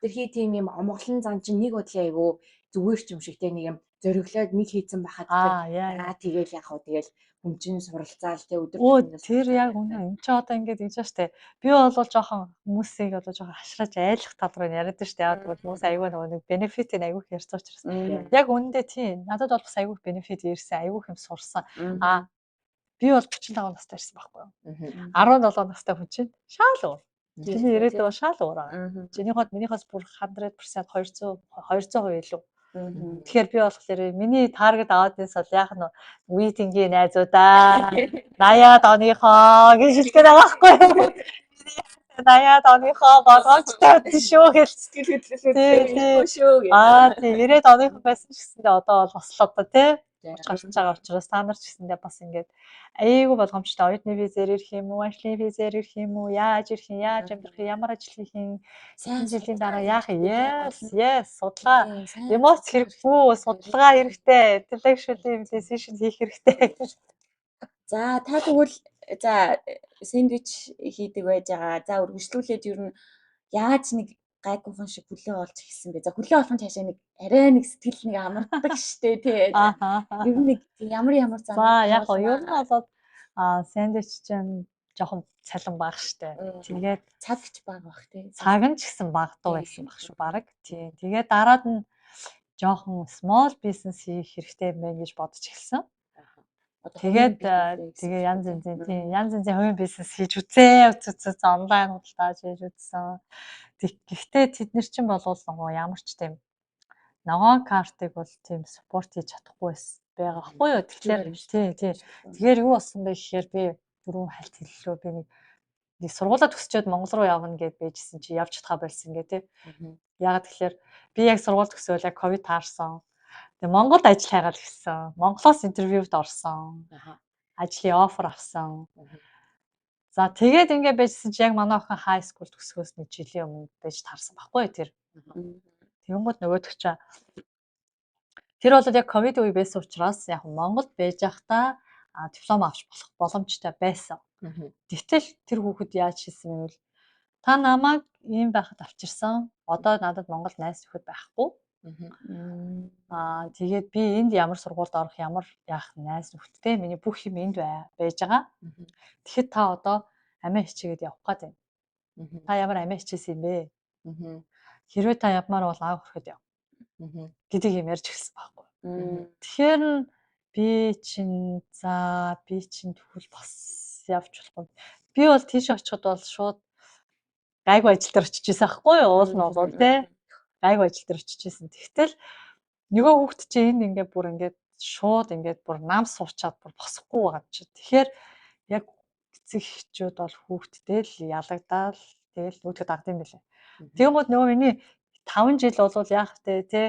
хэтэрхий тийм юм омголон зан чинь нэг бодлын айгу зүгээр ч юм шиг те, нэг юм зориглоод нэг хийцэн байхад тэр
Аа, яа.
аа, тэгэл яг хуу тэгэл хүн чинь суралцаал те, өдөр
Өө,
тутамдаа
тэр яг
суралцаал.
үнэ. Энд чи одоо ингээд ингэж штэ. Би бол жоохон хүмүүсийг одоо жоохон хашраж айлах тал руу яриад штэ. Яг тэгвэл хүмүүс айгүй нөгөө нэг benefit-ийг айгүй их ярьж байгаа учраас. Яг үнэндээ тийм. Надад бол бас айгүй их benefit ирсэн, айгүй их юм сурсан. Аа, би бол 35 настай ирсэн байхгүй юу? 17 настай хүн чинь шал өөр. Чиний ирээдүй бол шал өөр байгаа. Чинийход минийхээс бүр 100% 200 200% илүү. Тэгэхээр би болохоор миний target audience бол яг нь waiting-ийн найзуудаа 80-аад оныхоо гэж хэлэх гээд байгаа байхгүй юу? 80-аад оныхоо болгоомжтой байсан шүү гэж.
Сэтгэл хөдлөл шүү гэх.
Аа, тий, 90-ад оныхон байсан ч гэсэндээ одоо бол бас л одоо тий гарч байгаа учраас та нар ч гэсэндээ бас ингээд айгүй болгоомжтой оюутны визээр ирэх юм уу, ажлын визээр ирэх юм уу, яаж ирэх юм, яаж амьдрах юм, ямар ажил хийх юм,
Сайн
жилийн дараа яах юм? Yes, судалгаа. Эмоц хэрэггүй, судалгаа хэрэгтэй, intellectual decision хийх хэрэгтэй.
За, та тэгвэл за сэндвич хийдэг байж байгаа. За, үргэлжлүүлээд ер нь яаж нэг гайгүйхан шиг хүлээ олж эхэлсэн бэ? За, хүлээ олох нь цаашаа нэг арай нэг сэтгэл нэг амардаг штэ тий. Ер нь нэг ямар ямар зам.
За, яг гоо ер нь бол сэндвич чинь жоохон цалин бага штэ. Тэгээд
цаг ч бага бах тий.
Цаг нь ч гэсэн бага дуу байсан баг шүү бараг. Тий. Тэгээд дараад нь жоохон small business хийх хэрэгтэй юм байна гэж бодож эхэлсэн. Тэгээд тэгээ янз янзын, тийм, янз янзын хувийн бизнес хийж үзээ, үз үз онлайн худалдааж хийж үзсэн. Гэхдээ тэд нар чинь болвол нөгөө ямар ч тийм ногоон картыг бол тийм support хийж чадахгүй байгаа байхгүй юу. Тэгэхээр тий. Тэгэхээр юу болсон бэ гэхээр би дөрөв хальт хэллээ, би нэг сургуулаа төгсчөөд Монгол руу явна гэд байжсэн чи явж чадхаа болсон гэ тий. Яагаад тэгэхээр би яг сургууль төгсөөл яг ковид таарсан. Тэгээ Монголд ажил хайгаад эхэлсэн. Монголоос интервьюд орсон. Ажлын offer авсан. За, тэгээд ингээ байжсэн чи яг манай охин high school төгсгөөс нэг жилийн өмнө байж таарсан байхгүй тэр. Тэгэнгүүт нөгөөдөг чи тэр бол яг ковид үе байсан учраас яг Монголд байж байхдаа диплом авч болох боломжтой байсан. Гэтэл тэр хүүхэд яаж хийсэн юм бэ? Та намайг ийм байхад авчирсан. Одоо надад Монгол найз нөхөд байхгүй. Аа, тэгээд би энд ямар сургуульд орох, ямар яах найз нөхдөдтэй миний бүх юм энд байж байгаа. Тэгэхэд та одоо амиа хичээгээд явах гээд байна. Та ямар амиа хичээсэн юм бэ? Хэрвээ та явмаар бол аав хүрэхэд яв гэдэг юм ярьж эхэлсэн байхгүй. Тэгэхээр би чинь за би чинь тэгвэл бас явж болохгүй. Би бол тийш очиход бол шууд гайгүй ажил дээр очиж исэн байхгүй юу? Уул нь бол тий гайгүй ажил дээр очиж исэн. Тэгтэл нөгөө хүүхд чинь энд ингээд бүр ингээд шууд ингээд бүр нам суучаад бүр босохгүй байгаа юм чи. Тэгэхээр яг эцэг эхчүүд бол хүүхдтэй л ялагдаал тэгэл нүүдгэ дагд юм билээ. Тэгмүүд нөгөө миний 5 жил бол яах вэ те.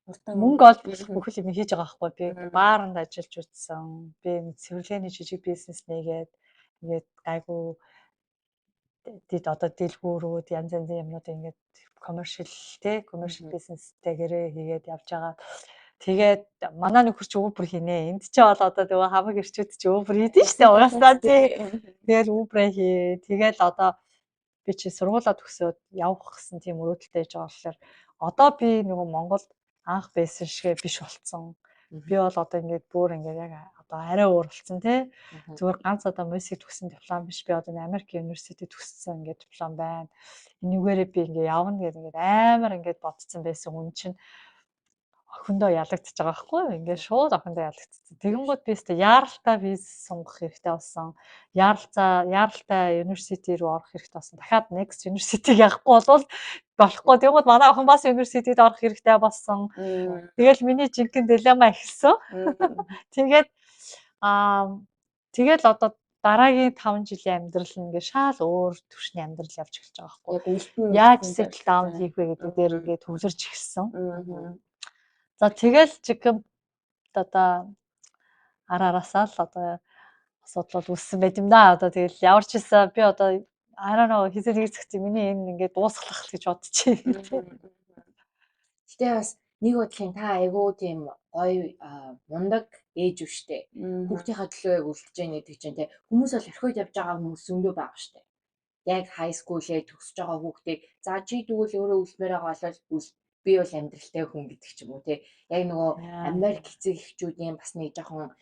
Мөнгө олж болох бүхэл юм хийж байгаа байхгүй би бааранд ажиллаж үзсэн. Би цэвэрлэгээний жижиг бизнес нээгээд ингээд гайгүй дид одоо дэлгүүрүүд, янз янзын юмнууд ингээд commercial те, commercial бизнестэйгэрээ хийгээд явж байгаа. Тэгээд манай нөхөр чи Uber хийнэ. Энд чи бол одоо нөгөө хамаг эрчүүд чи Uber хийдэн штэ угаасаа тий. Тэгэл Uber хий. Тэгэл одоо би чи сургуулаа төгсөөд явах гэсэн тийм мөрөөдөлтэй байж байгаа болохоор одоо би нөгөө Монголд анх байсан шиг биш болцсон. Би бол одоо ингээд бүр ингээд яг одоо арай өөр болцсон тий. Зүгээр ганц одоо мусик төгссөн диплом биш, би одоо Америк University төгссөн ингээд диплом байна. Энүүгээрээ би ингээд явна гэдэг ингээд амар ингээд бодсон байсан хүн чинь охиндоо ялагдчихж байгаа байхгүй юу? Ингээд шууд охиндоо ялагдчихсан. Тэгэнгүүт би өстө яаралтай виз сунгах хэрэгтэй болсон. Яаралтай university руу орох хэрэгтэй болсон. Дахиад next university-г явахгүй болвол болохгүй. Тэгэнгүүт манай охин бас university-д орох хэрэгтэй болсон. Тэгэл миний жинхэнэ дилемма эхэлсэн. Тэгээд одоо дараагийн 5 жилийн амьдрал нь ингээ шаал өөр түвшний амьдрал явж эхэлж байгаа байхгүй. Яаж settle down хийх вэ гэдэг дээр ингээ төвлөрч эхэлсэн. За, тэгэл жигэн одоо ар араасаа л одоо асуудал бол үүссэн байт юм да. Одоо тэгэл ямар ч байсан би одоо I don't know, хэзээ нэг зэгт миний энэ ингээд дуусгалах гэж бодчих.
Гэтэ бас нэг бодлын та айгүй тийм гоё мундаг ээж үштэй. Хүүхдийнхаа төлөө яг үлдэж яах гэдэг чинь те, хүмүүс бол орхиод явж байгаа хүмүүс зөндөө байгаа штэ. Яг high school-ээ төгсөж байгаа хүүхдийг за чи тэгвэл өөрөө үлмээр байгаа бол би бол амьдралтай хүн гэдэг ч юм уу те. Яг нөгөө Америк эцэг эхчүүдийн бас нэг жоохон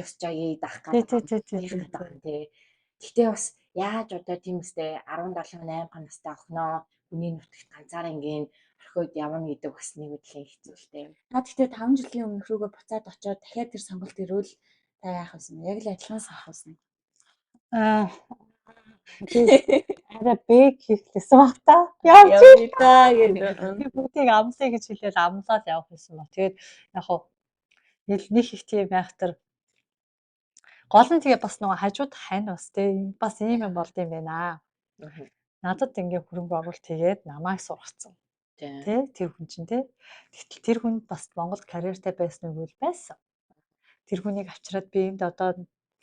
ёс жагийг даах гэдэг те. Гэтэ бас яаж одоо тийм үстэй 17 8 настай охиноо хүний нутагт ганцаараа ингийн орхиод явна гэдэг бас нэг үдлийн хэцүү л дээ.
Та гэхдээ 5 жилийн өмнөх рүүгээ буцаад очиод дахиад тэр сонголт ирвэл та яах вэ? Яг л адилхан сонгох байсан.
Аа, би арай бэг хийх гэсэн баг та. Явж
та гэдэг.
Би бүгдийг амлая гэж хэлээл амлаад явах гэсэн ба. Тэгээд яг хуу нэг их тийм айхтар гол нь тэгээ бас нөгөө хажууд хань бас тий бас ийм юм болд юм байна. Надад ингээ хөрөнгө оруулалт хийгээд намайг сургацсан. Тэ, тэр хүн чинь тий. Гэтэл тэр хүн бас Монголд карьертай байсан уу гэвэл байсан. Тэр хүнийг авчираад би энд одоо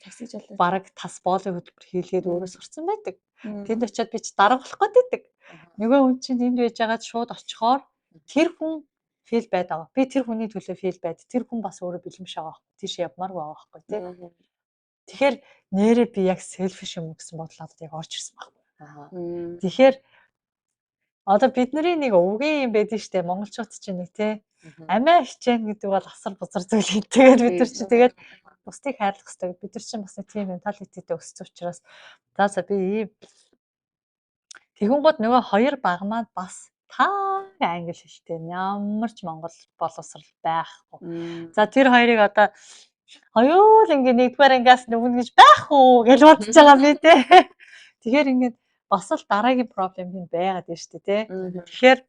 Такси жолоо.
Бараг тас боолын хөтөлбөр хийлгээд өөрөө сурцсан байдаг. Тэнд очиод би ч дарга болох гээд байдаг. Нөгөө хүн чинь энд байж байгаад шууд очихоор тэр хүн feel bad байгаа. Би тэр хүний төлөө feel bad. Тэр хүн бас өөрөө бэлэн биш байгаа байхгүй. Тийш явмааргүй байгаа байхгүй тий. Тэгэхээр нэрээ би яг selfish юм гэсэн бодол надад яг орж ирсэн байхгүй. Тэгэхээр одоо бидний нэг өвгийн юм байдаг штэ, монголчууд чинь нэг тий амиа хичээн гэдэг бол асар бузар зүйл юм. Тэгээд бид нар чинь тэгээд бусдыг хайрлах хэрэгтэй. Бид нар чинь бас нэг тийм mentality тэй өссөн учраас за за би ийм. Тэгэнгүүт нөгөө хоёр баг маань бас та англи хэлтэй, ямар ч монгол боловсрал байхгүй. За, тэр хоёрыг одоо хоёул ингээ нэгдүгээр ангиас нүгнэ гэж байх уу гэж бодож байгаа би те. Тэгэхээр ингээд бас л дараагийн problem юм байгаад байна шүү дээ те. Тэгэхээр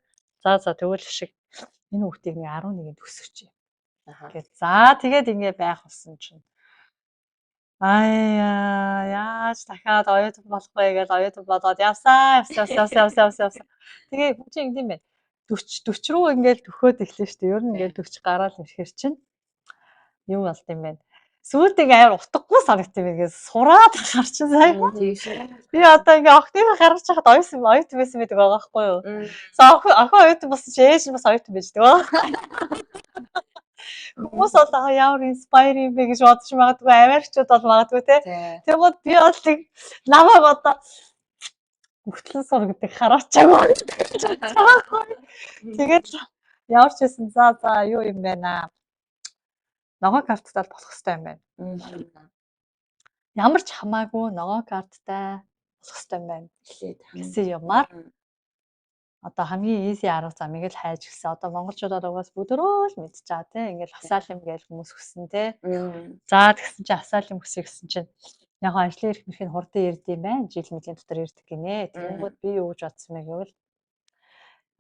за за тэгвэл шиг энэ хүүхдийг нэг 11-нд өсгөч. Гэт за тэгээд ингээ байх болсон чинь аяа, яаж дахиад оюутан болох вэ гэж оюутан болоод явсаа явсаа явсаа явсаа явсаа явсаа. Тэгээ хүн чинь ингэдэм байх. 40 40 руу ингээл төхөөд эхлэн шүү дээ. Ер нь ингээл 40 гараал ирэхэр чинь юу болд юм бэ? Сүүлд ингээ амар утгагүй санагт юм ингээ сураад гарчин сая. Би одоо ингээ охиныхоо гаргаж хахад оюутан оюутан байсан байдаг байгаа байхгүй юу? За, охин оюутан болсон чи ээж нь бас оюутан байж байгаа. Хүмүүс бол ямар inspire юм бэ гэж бодож магадгүй, Америкчууд бол магадгүй те. Тэгмээд би бол нэг намайг одоо өгтлэн сур гэдэг хараачаагүй. Тэгээд ямар ч байсан за за юу юм бэ наа. Ногоон карттай л болох хэрэгтэй юм байна. Ямар ч хамаагүй ногоон карттай болох хэрэгтэй юм байна.
Эхлээд
гэсэн юмар одоо хамгийн easy арга замыг л хайж гисэн. Одоо монголчуудад угаас бүгдөрөө л мэдж байгаа тий. Ингээл asylum гээл хүмүүс хүссэн тий. За, тэгсэн чинь asylum хүсье гэсэн чинь яг ажлын эрх мэрх нь хурдан ирд юм байна. Жил мэлийн дотор ирдэг гинэ. Тэгэнгүүт би юу гэж бодсон бэ гэвэл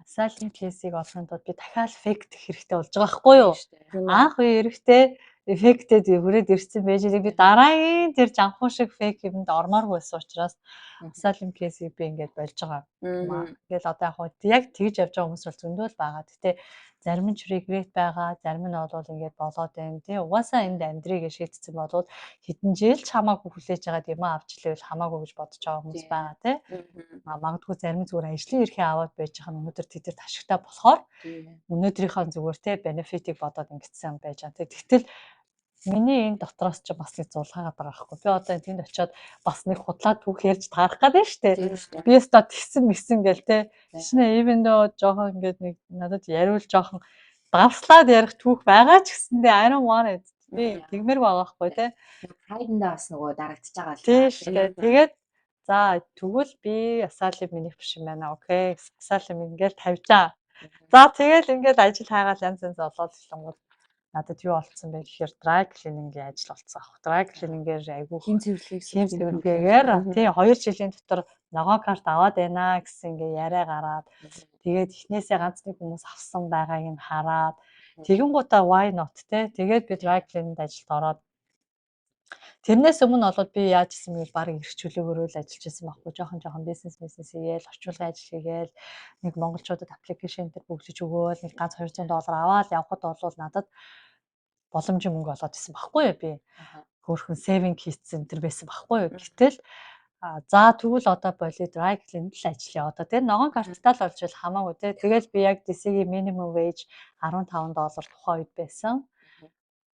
asylum case ийг олохын тулд би дахиад fake дэх хэрэгтэй болж байгаа байхгүй юу? Анх үе эрэхтэй fake дэд хүрээд ирсэн байж би дараагийн тэр жанхуу шиг fake юмд ормооргүй байсан учраас Asylum case-ийг би ингээд болж байгаа. Ингээл одоо яг яг тэгж явж байгаа хүмүүс бол зөндөө л байгаа. Гэтэ зарим нь regret байгаа, зарим нь бол ингээд болоод байна тий. Угаасаа энд амьдрыг гэж шийдсэн болвол хэдэн жил ч хамаагүй хүлээж байгаа юм авч илээвэл хамаагүй гэж бодож байгаа хүмүүс байгаа тий. Магадгүй зарим зүгээр ажлын эрхээ аваад байж байгаа нь өнөөдөр тэд ашигтай болохоор өнөөдрийнхөө зүгээр тий benefit-ийг бодоод ингэсэн байж байгаа тий. Тэгтэл миний энэ дотроос ч бас нэг зулгаагаад байгаа байхгүй. Би одоо тэнд очиод бас нэг худлаа түүх ярьж таарах гэдэг нь шүү дээ. Би өстө тэгсэн мэгсэн гэл те. Тэгснэ even though жоохон ингээд нэг надад яриул жоохон давслаад ярих түүх байгаа ч гэсэндээ I don't want it. Би тэгмэр байгаа байхгүй те.
Pride-ндаа бас нөгөө дарагдчихж байгаа л.
Тийм шүү дээ. Тэгээд за, тэгвэл би asylum минийх биш юм байна. Okay. Asylum ингээл тавьлаа. За, тэгэл ингээл ажил хайгаал янз янз олоод эхлэнгүүт надад юу олцсон бэ гэхээр dry cleaning-ийн ажил олцсон аах. Dry cleaning-ээр айгүй
Хийм цэвэрлэгийг
хийм цэвэрлэгээр тий, 2 жилийн дотор ногоон карт аваад байна гэсэн ингээ яриа гараад, тэгээд эхнээсээ ганц нэг хүмүүс авсан байгааг нь хараад, тэгэнгүүтээ why not те. Тэгээд би dry cleaning-д ажилд ороод, тэрнээс өмнө болоод би яаж исэн бэ, баг эрх чөлөөгөөрөө л ажиллаж байсан байхгүй, жоохон жоохон бизнес бизнес хийгээл, орчуулгын ажил хийгээл, нэг монголчуудад application дээр бөглөж өгөөл, нэг ганц 200 доллар аваад явхад бол надад боломжийн мөнгө олоод исэн байхгүй юу би. Хөөхөн saving хийцэн тэр байсан байхгүй юу. Гэтэл за, тэгвэл одоо боли, dry clean л ажиллая одоо тийм, ногоон карттай л олж ил хамаагүй те. Тэгэл би яг DC-ийн minimum wage 15 доллар тухайн үед байсан.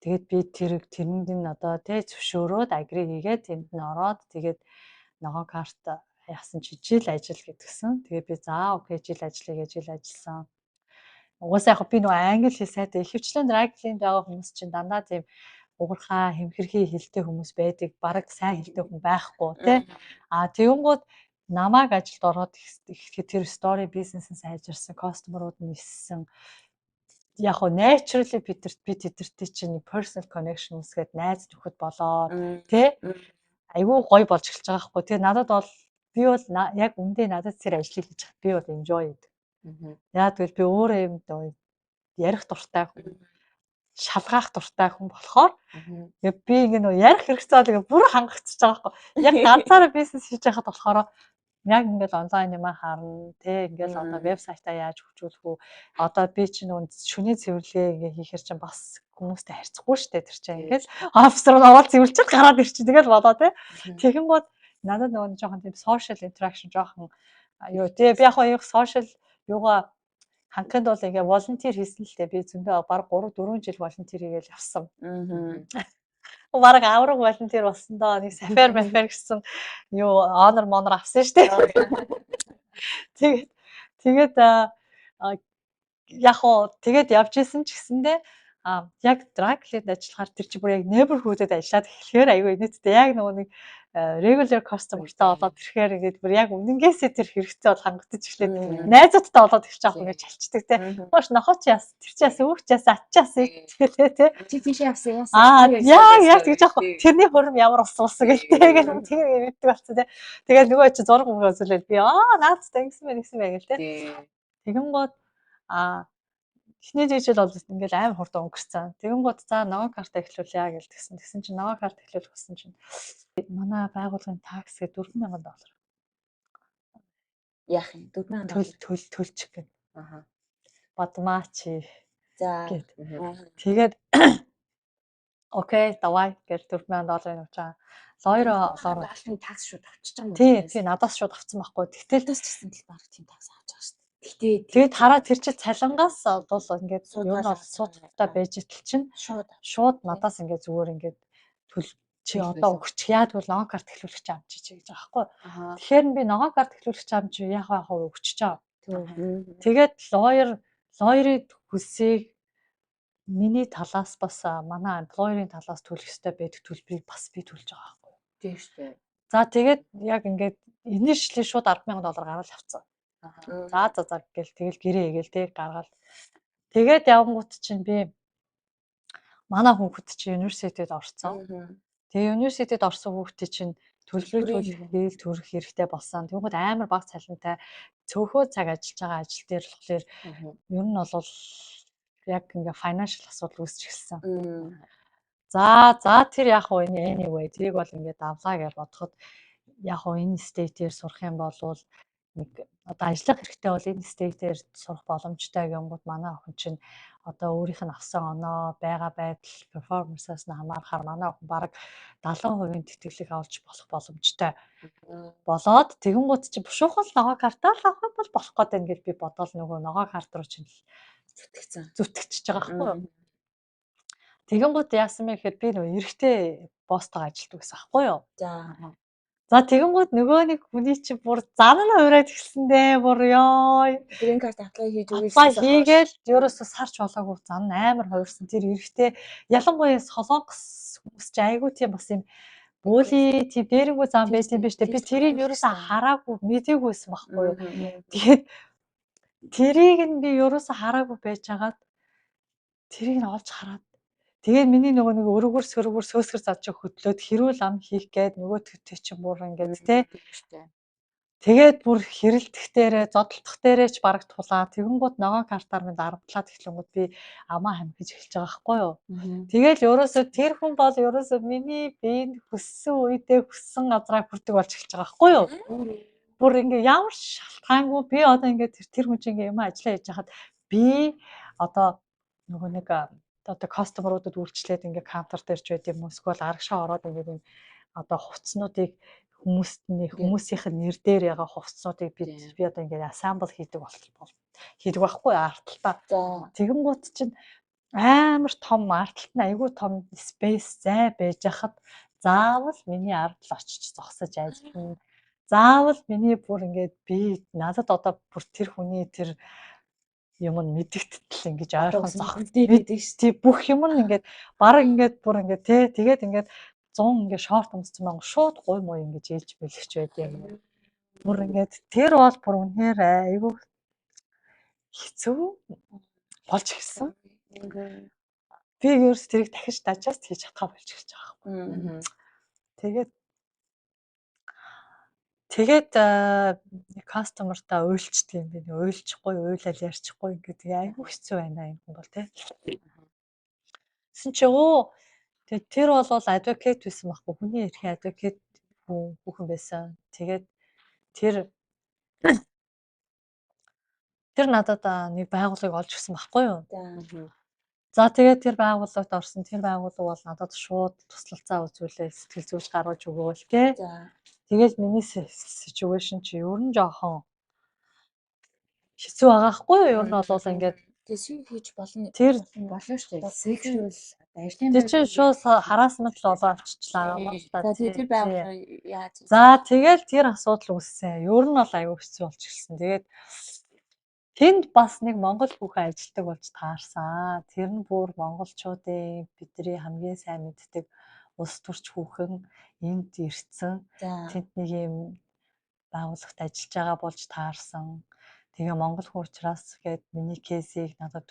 Тэгээд би тэрэнд нь одоо тий зөвшөөрөөд, agree хийгээд, тэнд нь ороод, тэгээд ногоон карт яасан чи жил ажил гэдгсэн. Тэгээд би за, okay, жил ажиллая гэж жил ажилласан. Угаасаа яг би нөгөө англи хэл сайтай, ихэвчлэн dry clean байгаа хүмүүс чинь дандаа тийм угархаа хэмхэрхий хэлтэй хүмүүс байдаг. Бараг сайн хэлтэй хүн байхгүй тий. А тэгэнгүүт намайг ажилд ороод ихэхэд тэр story бизнес нь сайжирсан, customer ууд нь өссөн. Яг хоо naturally би тэдэртэй чинь personal connection үүсгээд, найз нөхөд болоод тий айгүй гоё болж эхэлж байгаа хгүй. Тэгээ надад бол би бол яг үндэ надад тэр ажлыг хийж би бол enjoy хийдэг. Яг тэгвэл би өөрөө юм ярих дуртай хүн, шалгаах дуртай хүн болохоор би ингээ нөө ярих хэрэгцээ бол ингээ бүр хангагдчихж байгаа байхгүй. Яг ганцаараа бизнес хийж байхад болохоор яг ингээл онлайн юм харна тий, ингээл одоо вебсайтаа яаж хөгжүүлэх үү, одоо би чинь нөө шүний цэвэрлэгээ ингээ хийхэр чинь бас хүмүүстэй харьцахгүй штэ. Тэр чинь ингээл офис руу ороод цэвэрлчихэл гараад ирчих, тэгэл болоо тий. Тэгэнгүүт надад нөгөө жоохон тийм social interaction жоохон юу тий, би яг яг social юугаа хангахын тулд ингээ volunteer хийсэн л дээ. Би зөндөө баг 3 4 жил volunteer хийгээл явсан. Бараг авраг volunteer болсон доо, нэг сафар мафар гэсэн юу honor монор авсан шүү дээ. Тэгээд яг хоо тэгээд явж исэн ч гэсэндээ яг dry clean ажиллахаар тэр чи бүр яг neighborhood-д ажиллаад эхлэхээр айгүй инээдтэй, яг нөгөө нэг regular customer-тай болоод ирэхээр ингээд бүр яг үнэнгээсээ тэр хэрэгцээ бол хангагдаж эхлээд, найзуудтай болоод эхэлж байгаа ингээд чалчдаг те. Хоош нохоо чи яас, тэр чи яас, өөх чи яас, ат чи яас гэлээ те.
Чи тийшээ явсан яасан.
Аа, яг тэгж аахгүй. Тэрний хурим ямар ус уусан гэх те. Тэгэл тэгээ мэддэг болсон те. Тэгээд нөгөө чи зураг мөнгө үзүүлээд би наацтай ингэсэн байх ингэсэн байх гэл те. Тэгэнгүүт эхний жил бол ингээл амар хурдан өнгөрцөн. Тэгэнгүүт за, ногоон карта эхлүүлье гэж тэгсэн. Тэгсэн чинь ногоон карт эхлүүлэх гэсэн чинь манай байгууллагын tax гэ 4000 доллар.
Яах юм? 4000
доллар төл төлчих гэн. Бадмаа чи.
За.
Гэт. Тэгээд okay, давай гэж 4000 долларын өгч байгаа. Lawyer олоор
Албаны tax шууд авчиж байгаа юм.
Тий, надаас шууд авцсан байхгүй. Тэгтэл
Тэгтэл ч гэсэн л баг тийм tax авч байгаа шүү дээ.
Гэтэ
тэгээд хараа тэр чи цалингаас бол ингээд ер нь бол суудтай байж итэл чинь
шууд
шууд надаас ингээд зүгээр ингээд төл чи одоо өгч, яа тэгвэл ногоон карт эхлүүлэх чам чи гэж байгаа байхгүй. Тэгэхээр би ногоон карт эхлүүлэх чам чи яах вэ, өгч чаа. Тэгээд lawyer-ийн хөлсийг миний талаас бас манай employer-ийн талаас төлөх ёстой байдаг төлбөрийг бас би төлж байгаа байхгүй.
Тийм шүү дээ.
За, тэгээд яг ингээд initially шууд 10,000 доллар гаргал авцсан. За гэл тэгэл гэрээ хийгээл тэг гаргаал. Тэгээд явангууд чинь би манай хүүхэд чинь university-д орсон. Тэгээ university-д орсон хүүхдээ чинь төлбөрийг төлөх төрөх хэрэгтэй болсон. Тэгвэл амар бага цалинтай цөөхөө цаг ажиллаж байгаа ажил дээр болохоор ер нь бол яг ингээ financial асуудал үүсч эхэлсэн. За, тэр яг уу anyway тэрийг бол ингээ давлаа гэж бодоход Яг хоо энэ state-ээр сурах юм бол нэг одоо ажиллах хэрэгтэй бол энэ state-ээр сурах боломжтой гэнгүүт манай охин чинь одоо өөрийнх нь авсан оноо, байгаа байдал, performance-аас нь хамаарахаар манай охин бараг 70% тэтгэлэг авч болох боломжтой болоод, тэгэнгүүт чи бушуухан л ногоо картаа л авах бол болох гээд байна гэж би бодоол нөгөө ногоо карт руу чинь
зүтгэцэн.
Зүтгэчихэж байгаа байхгүй юу. Тэгэнгүүт яасан бэ гэхээр би нөгөө эрэгтэй boss тойгоо ажилтдаг гэсэн аахгүй юу. За, тэгэнгүүт нөгөө нэг хүний чи бүр зан нь хувраад эхэлсэндээ бүр ёо.
Green card apply хийж
Apply хийгээл ерөөсө сарч болоогүй зан амар хувирсан. Тэр эрэгтэй, ялангуяа солонгос хүмүүс чи айгүй тийм бас юм буули, тийм дээрэнгүй зам байт юм биш үү? Би тэрийг ерөөсө хараагүй, мдээгүй байсан байхгүй юу. Тэгээд тэрийг нь би ерөөсө хараагүй байж хагаад тэрийг нь олж хараад, тэгээд миний нөгөө нэг өрөөгөр сөрөгөр сөөсгөр зад чи хөдлөөд хэрүүл ам хийх гээд нөгөө төтөө чинь бүр ингээд те. Тэгээд бүр хэрэлдэх дээрээ, зодолдох дээрээ ч бараг тулаа. Тэгэнгүүт ногоон картаар минь дарамтлаад эхлэнгүүт би амаа хамхиж эхэлж байгаа байхгүй юу. Тэгэл ерөөсөө тэр хүн бол ерөөсөө миний биеинд хүссэн үедээ хүссэн газраа хүрдэг болж эхэлж байгаа байхгүй юу. Бүр ингээ ямар шалтгаангүй би одоо ингээ тэр хүн чинь ингээ юм ажиллаа хийж хахад би одоо нөгөө нэг одоо customer уудад үйлчлээд ингээ counter дээр ч байд юм уу, эсвэл арагшаа ороод ингээ юм одоо хувцснуудыг хүмүүст нь хүмүүсийнх нь нэр дээр яга хувцснуудыг би одоо ингээ assemble хийдэг бол хийдэг байхгүй арталтаа. Тэгэнгүүт чинь амар том арталт нь айгүй том space зай байж хахад заавал миний ард л очиж зогсож ажиллана. Заавал миний бүр ингээд би надад одоо бүр тэр хүний тэр юм нь мэдэгдтэл ингэж ойрхон зогх
гэдэг
шүү. Тий, бүх юм нь ингээд бараг ингээд бүр ингээд тий, тэгээд ингээд 100 ингээд шорт өмссөн баг шууд гуй муу ингэж ээлж бэлгч байд юм. Бүр ингээд тэр бол бүр үнэхээр айгүй хэцүү болж ирсэн. Би ерөөс тэрийг дахиж digest хийж чадхаа болж эхэлж байгаа байхгүй. Тэгээд customer таа уйлчдаг юм би. Уйлчихгүй, уйлал ярьчихгүй, ингээд тэгээ айгүй хэцүү байна юм хүн бол тий. Тэгсэн чи өө тэгээд тэр бол advocate байсан байхгүй, хүний эрхийн advocate хүн хүүхэн байсан. Тэгээд тэр надад нэг байгууллагыг олж өгсөн байхгүй юу? За, тэгээд тэр байгууллагт орсон. Тэр байгууллага бол надад шууд туслалцаа үзүүлээ, сэтгэл зүйч гаргаж өгөөл тий. Тэгэл миний situation чи ер нь жоохон хэцүү байгаа хгүй юу? Ер нь бол ингээд
Тэгээ sue хийж болно.
Тэр
Болно шүү дээ. Sexual ажлын
тэр чинь шууд harassment л болоо авчичлаа юм л та.
За, тэгээ тэр байгууллага яаж
За, тэгэл тэр асуудал үүссэн. Ер нь бол аюу хэцүү болж эхэлсэн. Тэгээд тэнд бас нэг монгол хүүхэн ажилтдаг болж таарсан. Тэр нь бүр монголчуудын бидний хамгийн сайн мэддэг улс төрч хүүхэн энд ирсэн. Тэнд нэг юм байгууллагт ажиллаж байгаа болж таарсан. Тэгээ монгол хүн учраас гээд миний case ийг надад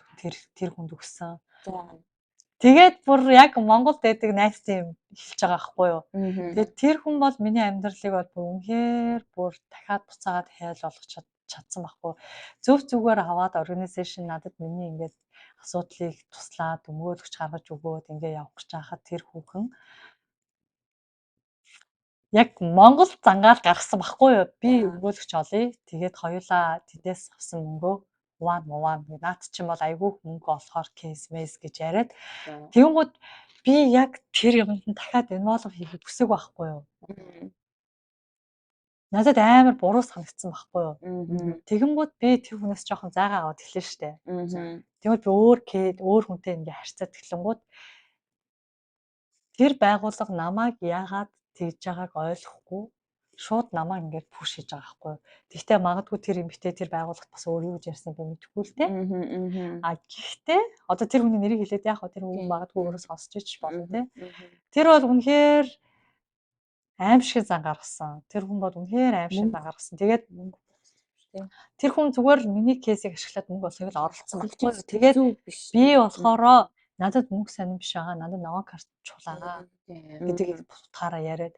тэр хүнд өгсөн. Тэгээд бүр яг Монголд байдаг найзтай юм хэлж байгаа байхгүй юу. Тэгээд тэр хүн бол миний амьдралыг бол бүр үнэхээр бүр дахиад буцаагаад хайл болгох чадсан байхгүй. Зөв зүгээр аваад organization надад миний ингээд асуудлыг туслаад өмгөөлөгч гаргаж өгөөд ингээ явах гэж байхад тэр хүүхэн яг Монгол зангаал гаргасан байхгүй юу. Би өмгөөлөгч олъё. Тэгээд хоёулаа тэндээс авсан мөнгөө хуваан муваан. Наад чинь бол айгүй мөнгө олохоор case мэс гэж яриад. Тэгэнгүүт би яг тэр юмд нь дахиад involve хийхийг хүсээг байхгүй юу. Надад амар буруу санагдсан байхгүй юу. Тэгэнгүүт би тэр хүнээс жоохон зайгаа аваад эхлэн штэ. Тэгвэл би өөр өөр хүнтэй ингээ харьцаад эхлэнгүүт тэр байгууллага намайг яагаад тэгж байгааг ойлгохгүй шууд намайг ингээд push хийж байгаа байхгүй юу. Тэгтээ магадгүй тэр эмэгтэй тэр байгууллагт бас өөр юу гэж ярьсан би мэдэхгүй л дээ. А гэхдээ одоо тэр хүний нэрийг хэлээд яах вэ? Тэр хүн магадгүй өөрөө сонсч ич болно те. Тэр бол үнэхээр аимшиг зан гаргасан. Тэр хүн бол үнэхээр аимшиг зан гаргасан. Тэгээд тэр хүн зүгээр миний case ийг ашиглаад мөнгө олохыг л оролцсон байхгүй юу. Тэгээд би болохоро надад мөнгө сонирн биш байгаа. Надад ногоон карт чухал байгаа гэдэг утгаараа яриад.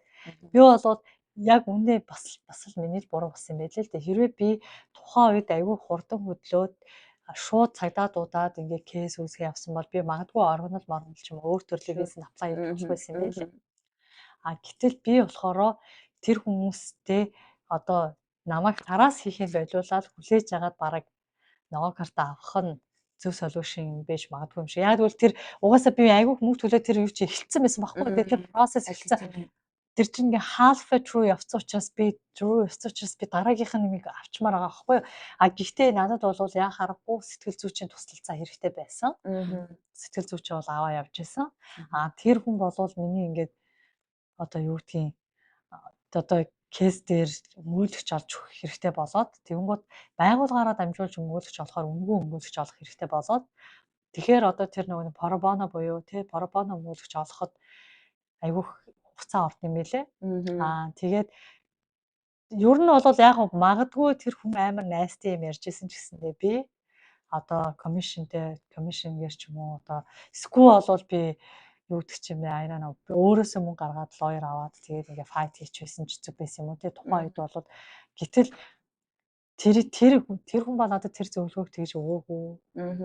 Би болоод яг үнэ бас л миний л буруу болсон юм байл л дээ. Хэрвээ би тухайн үед айгүй хурдан хөдлөөд шууд цагдаа дуудаад ингээ case үүсгээ явсан бол би магадгүй оргонол моргонол ч юм уу өөр төрлийн визэнд apply хийж байсан юм байл. А гэтэл би болохоро Тэр хүмүүстэй одоо намайг тараас хийхин болиулаад хүлээж агаад бараг ногоон карта авах нь зөв solution юм байж магадгүй юм шиг. Яг гэвэл тэр угаасаа би айгүйх мөнгө төлөө тэр юу чи эхэлсэн байсан байхгүй. Тэр process эхэлсэн. Тэр чинь ингээ halfway through явцсан учраас би through явцсан учраас би дараагийнх нь нэмийг авчмаар байгаа байхгүй юу. А гэхдээ надад бол яа харахгүй сэтгэл зүйчийн туслалцаа хэрэгтэй байсан. Сэтгэл зүйч бол аваа явж исэн. А тэр хүн болвол миний ингээд одоо юу гэдгийг одоо case дээр өмгөөлөгч олж өгөх хэрэгтэй болоод, тэгэнгүүт байгууллагаараа дамжуулж өмгөөлөгч олохоор үнэгүй өмгөөлөгч олох хэрэгтэй болоод, тэгэхээр одоо тэр нөгөө pro bono буюу тий pro bono өмгөөлөгч олоход айгүйх хугацаа орд юм билээ. Аа, тэгээд ер нь бол яг магадгүй тэр хүн амар nasty юм ярьж исэн ч гэсэндээ би одоо commission тэй, commission гэр ч юм уу, одоо эсвэл болвол би юу гэдэг ч юм бэ, I don't know, би өөрөөсөө мөнгө гаргаад lawyer аваад тэгээд ингээ fight хийчихсэн ч зүг байсан юм уу те тухайн үед бол. Гэтэл тэр тэр тэр хүн ба надад тэр зөвлөгөөг тэгж өгөөгүй.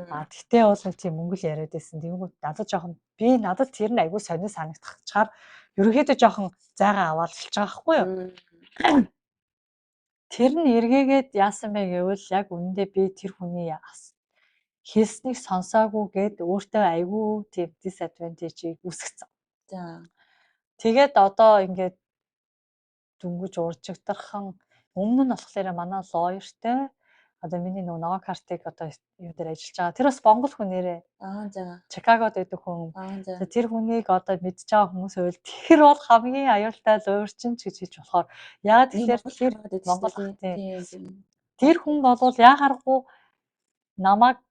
А тэгтээ бол нэг тийм мөнгө л яриад байсан. Тэгэнгүүт надад жоохон би надад тэр нь айгүй сонир санагдчихаар ерөнхийдөө жоохон зайгаа аваад эхэлж байгаа байхгүй юу? Тэр нь эргээгээд яасан бэ гэвэл яг үнэндээ би тэр хүний хэлснийг сонсоогүй гээд өөртөө айгүй тийм disadvantage-ийг үүсгэсэн. Тэгээд одоо ингээд дөнгөж уржигдархан өмнө нь болохоор манай lawyer тай одоо миний нөгөө ногоон картыг одоо юу дээр ажиллаж байгаа. Тэр бас монгол хүн нэрээ.
Аа за.
Чикагод байдаг хүн.
Аа за.
Тэр хүнийг одоо мэдж байгаа хүмүүс байвал тэр бол хамгийн аюултай lawyer чинь ч гэж хэлж болохоор. Яагаад тэгэхээр тэр Монгол, тийм. Тэр хүн болвол яа харахгүй намайг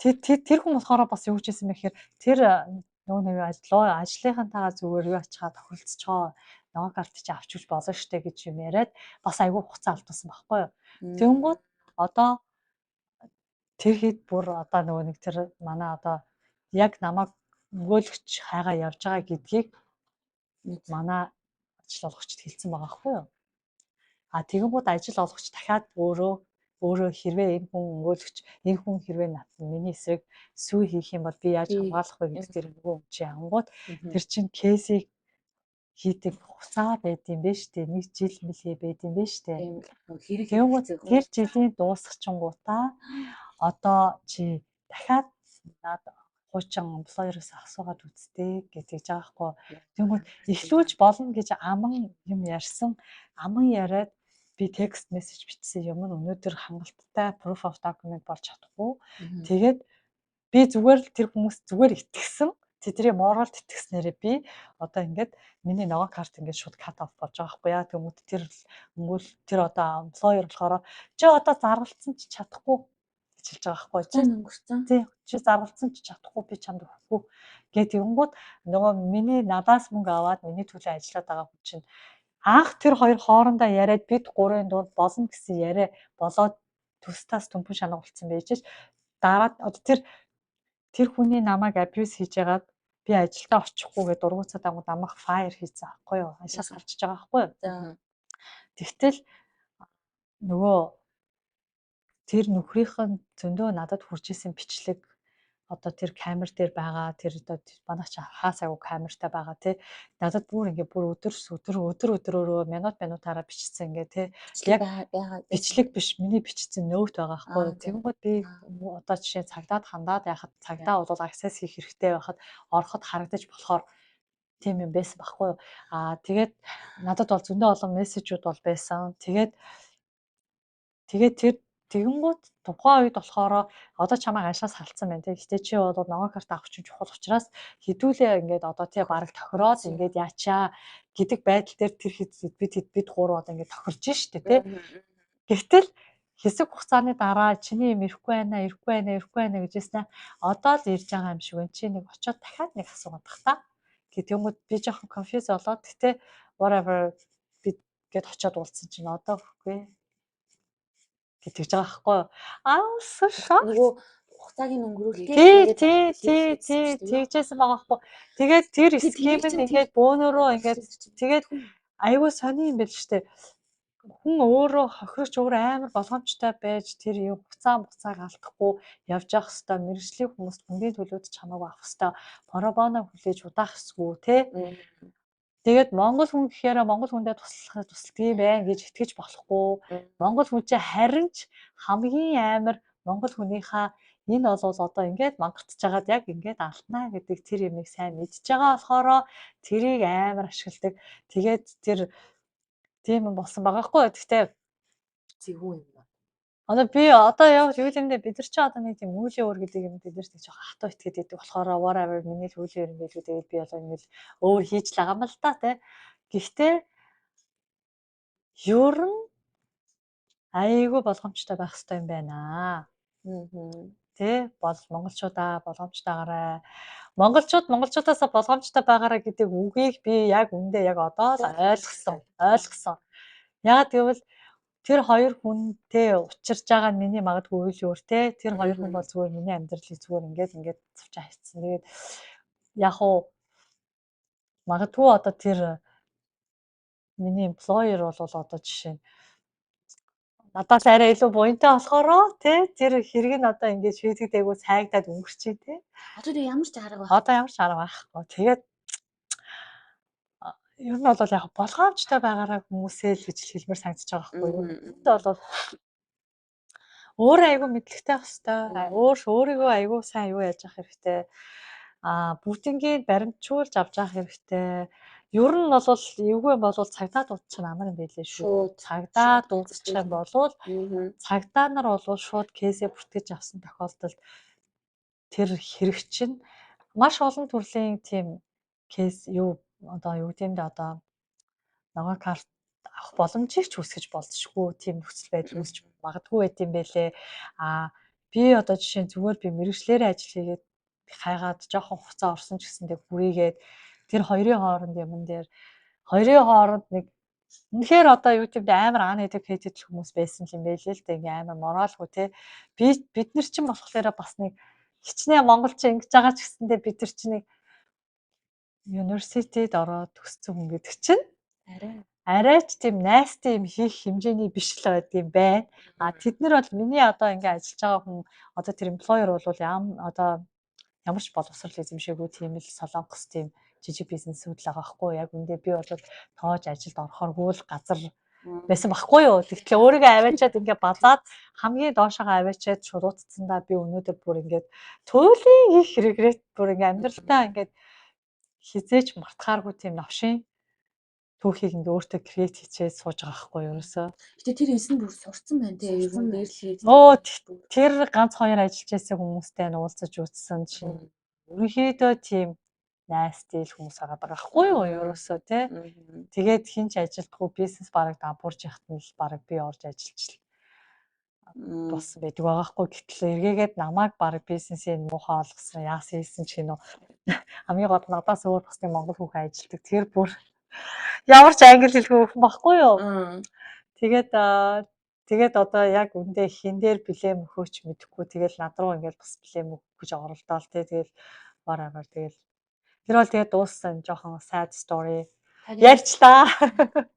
тэр тэр хүн болохоор бас юу гэж хэлсэн бэ гэхээр тэр нөгөө нэг ажил ажлынхантайгаа зүгээр юу ачгаа тохиролцохоо ногоон карт чи авч өгч болно штэ гэж юм яриад бас айгүй хугацаа алдсан байхгүй юу. Тэнгүүд одоо тэр хэд бүр одоо нөгөө нэг тэр манай одоо яг намайг өмгөөлөгч хайгаа явж байгаа гэдгийг манай ажил олгогчд хэлсэн байгаа байхгүй юу. А тэгэнгүүт ажил олгогч дахиад өөрөө өөрөө хэрвээ энэ хүн өмгөөлөгч, энэ хүн хэрвээ над миний эсрэг sue хийх юм бол би яаж хамгаалах вэ гэдэг тэр нөгөө хүн чинь ангууд тэр чинь case ийг хийдэг хугацаа байд юм бэ штэ, нэг жил мэлээ байд юм бэ штэ.
Хэрэг
Тэгэнгүүт тэр жилийн дуусгачингуудаа одоо чи дахиад над хуучин employer-оос асуугаад үзтээ гэж хэлж байгаа хгүй. Тэгэнгүүт эхлүүлж болно гэж аман юм ярьсан, аман яриад би text message бичсэн юм нь өнөөдөр хангалттай proof of document болж чадахгүй. Тэгээд би зүгээр л тэр хүмүүс зүгээр итгэсэн. Тэдний moral итгэснээрээ би одоо ингээд миний ногоон карт ингээд шууд cut off болж байгаа байхгүй яа. Тэгмүүд тэр өнгөл тэр одоо employer болохоор чи одоо заргалцсан ч чадахгүй гэж хэлж байгаа байхгүй,
чи өнгөрцөн.
Тий, чи заргалцсан ч чадахгүй, би чамд өгөхгүй гэт. Тэгэнгүүт нөгөө миний надаас мөнгө аваад миний төлөө ажиллаад байгаа хүн чинь анх тэр хоёр хоорондоо яриад бид гурын дунд болно гэсэн яриа болоод төс тас төмпөн шанаг болцсон байж ш. Дараа одоо тэр тэр хүний намайг abuse хийж ягаад би ажилдаа очихгүйгээ дургуцаад ангууд намайг fire хийсэн аахгүй юу? Ажлаас гарчиж байгаа аахгүй юу? Тэгтэл нөгөө тэр нөхрийнх нь зөндөө надад хүрч исэн бичлэг, одоо тэр камер дээр байгаа, тэр одоо манайх чи хаас айгу камертай байгаа тий, надад бүр ингээ бүр өдөр өдөр өдөр өдрөөрөө минут минутаараа бичсэн ингээ тий,
яг байгаа
бичлэг биш, миний бичсэн note байгаа хгүй. Тэгэнгүүт би одоо жишээ цагдаад хандаад яхад цагдаа бол access хийх хэрэгтэй байхад ороход харагдаж болохоор тийм юм байсан байхгүй юу. Аа, тэгээд надад бол зөндөө олон мессежүүд бол байсан. Тэгээд тэр тэгэнгүүт тухайн үед болохоор одоо чамайг ажлаас халдсан байна те. Гэтэ чи бол ногоон карт авах чинь чухал учраас хэдүүлээ ингээд одоо тий бараг тохироод ингээд яачаа гэдэг байдал дээр тэр хэд бид хэд бид гурав одоо ингээд тохирж штэ те. Гэвтэл хэсэг хугацааны дараа чиний юм ирэхгүй байна, ирэхгүй байна, ирэхгүй байна гэжсэн. Одоо л ирж байгаа юм шиг байна. Чи нэг очиод дахиад нэг асуугаад бах та. Гэтэнгүүд би жоохон confuse болоод, гэтээ whatever би гэд очиод уулзсан чинь одоо үгүй гэж байгаа байхгүй юу? Аа, so shocked.
Нөгөө хугацааг нь өнгөрүүлээ.
Тий, тэгжсэн байгаа байхгүй. Тэгээд тэр scheme нь ингээд бөөнөрөө ингээд тэгээд айгүй сони юм байл штэ. Хүн өөрөө хохирогч өөрөө амар болгоомжтой байж тэр юм хугацаа хугацааг алдахгүй явж явах хэвээр, мэргэжлийн хүмүүст мөнгөний төлөөд чамаагүй авах хэвээр, pro bono хүлээж удаах ёсгүй те. Тэгээд монгол хүн гэхээр монгол хүндээ туслах тусалдаг юм байна гэж итгэж болохгүй. Монгол хүн чинь харин ч хамгийн амар монгол хүнийхээ энэ бол одоо ингээд мангартж байгаад яг ингээд алтнаа гэдэг тэр юмыг сайн мэдж байгаа болохоор тэрийг амар ашигладаг. Тэгээд тэр тийм юм болсон байгаа хгүй. Гэхдээ
Зэвүүн юм байна.
Одоо би одоо яг юу юм бэ, бид нар чи одоо нэг тийм үйлийн өр гэдэг юм, бид нар нэг жоохон хатуу итгээд байдаг болохоор whatever, миний л үйлийн өр юм байлгүй, тэгээд би одоо ингээл өөр хийж л байгаа юм л та, тий. Гэхдээ ер нь айгүй болгоомжтой байх хэрэгтэй юм байна. Тэ, бол монголчуудаа болгоомжтойгаарай. Монголчууд монголчуудаасаа болгоомжтой байгаарай гэдэг үгийг би яг үндэ яг одоо л ойлгосон. Ойлгосон. Яг гэвэл тэр хоёр хүнтэй учирж байгаа нь миний магадгүй үйл өөр, те. Тэр хоёр хүн бол зүгээр миний амьдралыг зүгээр ингээд ингээд цавчаа хийцэн. Тэгээд яг уу магадгүй одоо тэр миний employer бол одоо жишээ нь надаас арай илүү буянтай болохоор, тий, тэр хэрэг нь одоо ингээд шийдэгдээгүй сайгдаад өнгөрчий, тий.
Одоо тэг ямар ч арга байх.
Одоо ямар ч арга байхгүй. Тэгээд ер нь бол яг болгоомжтой байгаараа хүмүүсээ л гэж хэлмээр санагдаж байгаа байхгүй юу? Энд бол өөрөө айгүй мэдлэгтэй байх хэвээр. Өөр өөрийгөө айгүй сайн юу яаж явах хэрэгтэй. Бүгднийг баримтжуулж авч явах хэрэгтэй. Ер нь бол эвгүй юм бол цагдаа дуудчих нь амар юм байлээ шүү. Цагдаа дуудчих юм бол цагдаа нар бол шууд case ээ бүртгэж авсан тохиолдолд тэр хэрэг чинь маш олон төрлийн тийм case юу одоо юу гэдэм бэ, одоо ногоон карт авах боломжийг ч үүсгэж болзошгүй тийм нөхцөл байдал үүсч магадгүй байт юм байлээ. Би одоо жишээ нь зүгээр би мэргэжлээрээ ажил хийгээд хайгаад жоохон хугацаа орсон ч гэсэндээ хүрээгээд тэр хоёрын хооронд юмн дээр хоёрын хооронд нэг үнэхээр одоо юу гэвэл амар uneducated хүмүүс байсан юм байлээ л дээ, ингээ амар моралгүй, те. Бид нар чинь болохоор бас нэг хичнээн монголч ингэж байгаа ч гэсэндээ бид нар чинь нэг university-д ороод төгссөн хүн гэдэг чинь арай ч тийм nasty юм хийх хэмжээний биш л байд юм байна. Тэд нар бол миний одоо ингээ ажиллаж байгаа хүн, одоо тэр employer бол одоо ямар ч боловсрол эзэмшээгүй тийм л солонгос тийм жижиг бизнесүүд л байгаа хгүй. Яг үндэ би бол тоож ажилд орохооргүй л газар байсан байхгүй юу. Тэгэхээр өөрийгөө аваачаад ингээ базаад хамгийн доошоогоо аваачаад шулуутцсандаа би өнөөдөр бүр ингээд туйлын их regret, бүр ингээ амьдралдаа ингээд хизээч мартахааргүй тийм новшин түүхийг ингээ өөртөө create хийчээд сууж байгаа байхгүй юу ерөөсөө.
Гэтэ тэр эс нь бүр сурцсан байна те. Ер нь дээрлэхийг.
Өө, тэр ганц хоёр ажиллаж байсан хүмүүстэй нь уулзаж үзсэн чинь ерөнхийдөө тийм nasty л хүмүүс байгаа байхгүй юу ерөөсөө, тий. Тэгээд хин ч ажилдгүй, бизнес бараг дампуурж яхад нь л бараг би орж ажиллаж болсон байдаг байгаа хгүй. Гэтэл эргээгээд намайг бараг бизнесийн муухай олгосон, яасан хийсэн ч гинөө хамгийн гол надаас өөр бас нэг монгол хүүхэн ажилладаг. Тэр бүр ямар ч англи хэлгүй хүн байхгүй юу. Тэгээд одоо яг үндэ хин дээр blame өгөөч мэдэхгүй, тэгэл над руу ингээл бас blame өгөх гэж оролдоол, тий. Тэгэл whatever, тэгэл тэр бол тэгээд дууссан, жоохон sad story ярьчлаа.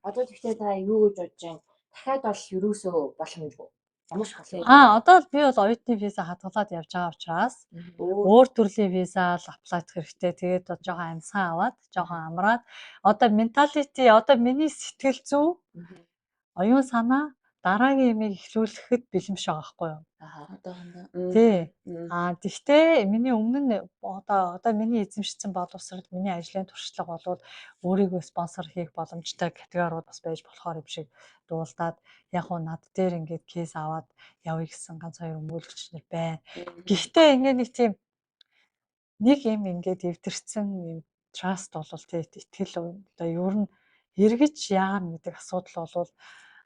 Одоо тэгтээ та юу гэж бодож байна? Дахиад бол ерөөсөө боломжгүй. Ямар ч боломж.
Одоо л би бол оюутны виза хадгалаад явж байгаа учраас өөр төрлийн виза л apply дах хэрэгтэй. Тэгээд жоохон амьсгаа аваад, жоохон амраад, одоо mentality, одоо миний сэтгэл зүй, оюун санаа дараагийн юмыг эхлүүлэхэд бэлэн биш байгаа байхгүй юу?
Одоохондоо.
Тий. Тэгтээ миний өмнө нь одоо миний эзэмшсэн боловсрол, миний ажлын туршлага болвол өөрийгөө спонсор хийх боломжтой категориуд бас байж болохоор юм шиг дуулдаад, яг уу над дээр ингээд case аваад явъя гэсэн ганц хоёр өмгөөлөгч нар байна. Гэхдээ ингээд нэг тийм нэг юм ингээд эвдэрсэн юм trust бол, тий, итгэл одоо ер нь эргэж яагаад гэдэг асуудал бол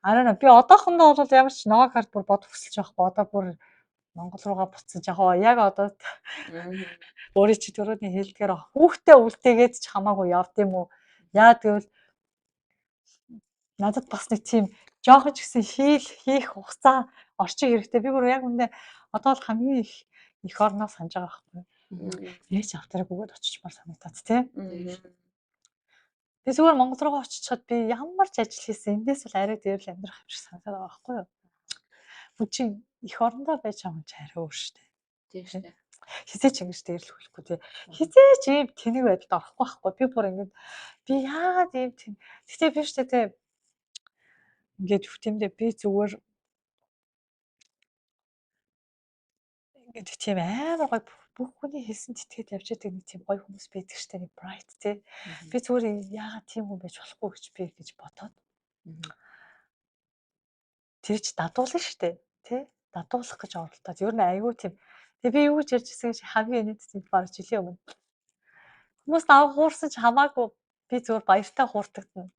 арай би одоохондоо бол ямар ч ногоо карт бүр бод хүсэлж байхгүй. Одоо бүр Монгол руугаа буцаж яг яг одоо өөрийн чи түрүүний хэлдгээр хүүхдээ үлдээгээд ч хамаагүй явд юм уу? Яа гэвэл надад бас нэг тийм жоохон ч гэсэн хийх хугацаа, орчин хэрэгтэй. Би бүр яг үндэ одоо л хамгийн их эх орноо санаж байгаа байхгүй. Ээж автраг өгөөд очичмаар санагдаад, тий. Би зүгээр Монгол руугаа очичход би ямар ч ажил хийсэн эндээс бол арай дээр л амьдрах юм шиг санагдаад байгаа байхгүй юу? Хүн чинь эх орондоо байж байгаа юм чи арай өөр шүү дээ.
Тийм шүү дээ.
Хэзээ ч ингэж дээрлэхгүй тий. Хэзээ ч ийм тэнэг байдалд орохгүй байхгүй. Би бүр ингэж би яагаад ийм тэн. Гэтэ би штэ тий ингээд юу би зүгээр ингээд тийм амар гоё бүх хүний хэлсэнд итгээд явж байдаг нэг тийм гоё хүмүүс байдаг штэ, нэг bright тий. Би зүгээр яагаад тийм хүн байж болохгүй гэж би гэж бодоод. Тэр чи дадуулна штэ тий. Дадуулах гэж оролдоод ер нь айгүй тийм. Тэгээ би юу гэж ярьж ирсэн гэж хамгийн энэд баг жилийн өмнө. Хүмүүс намайг хуурсан ч хамаагүй, би зүгээр баяртай хууртагдана.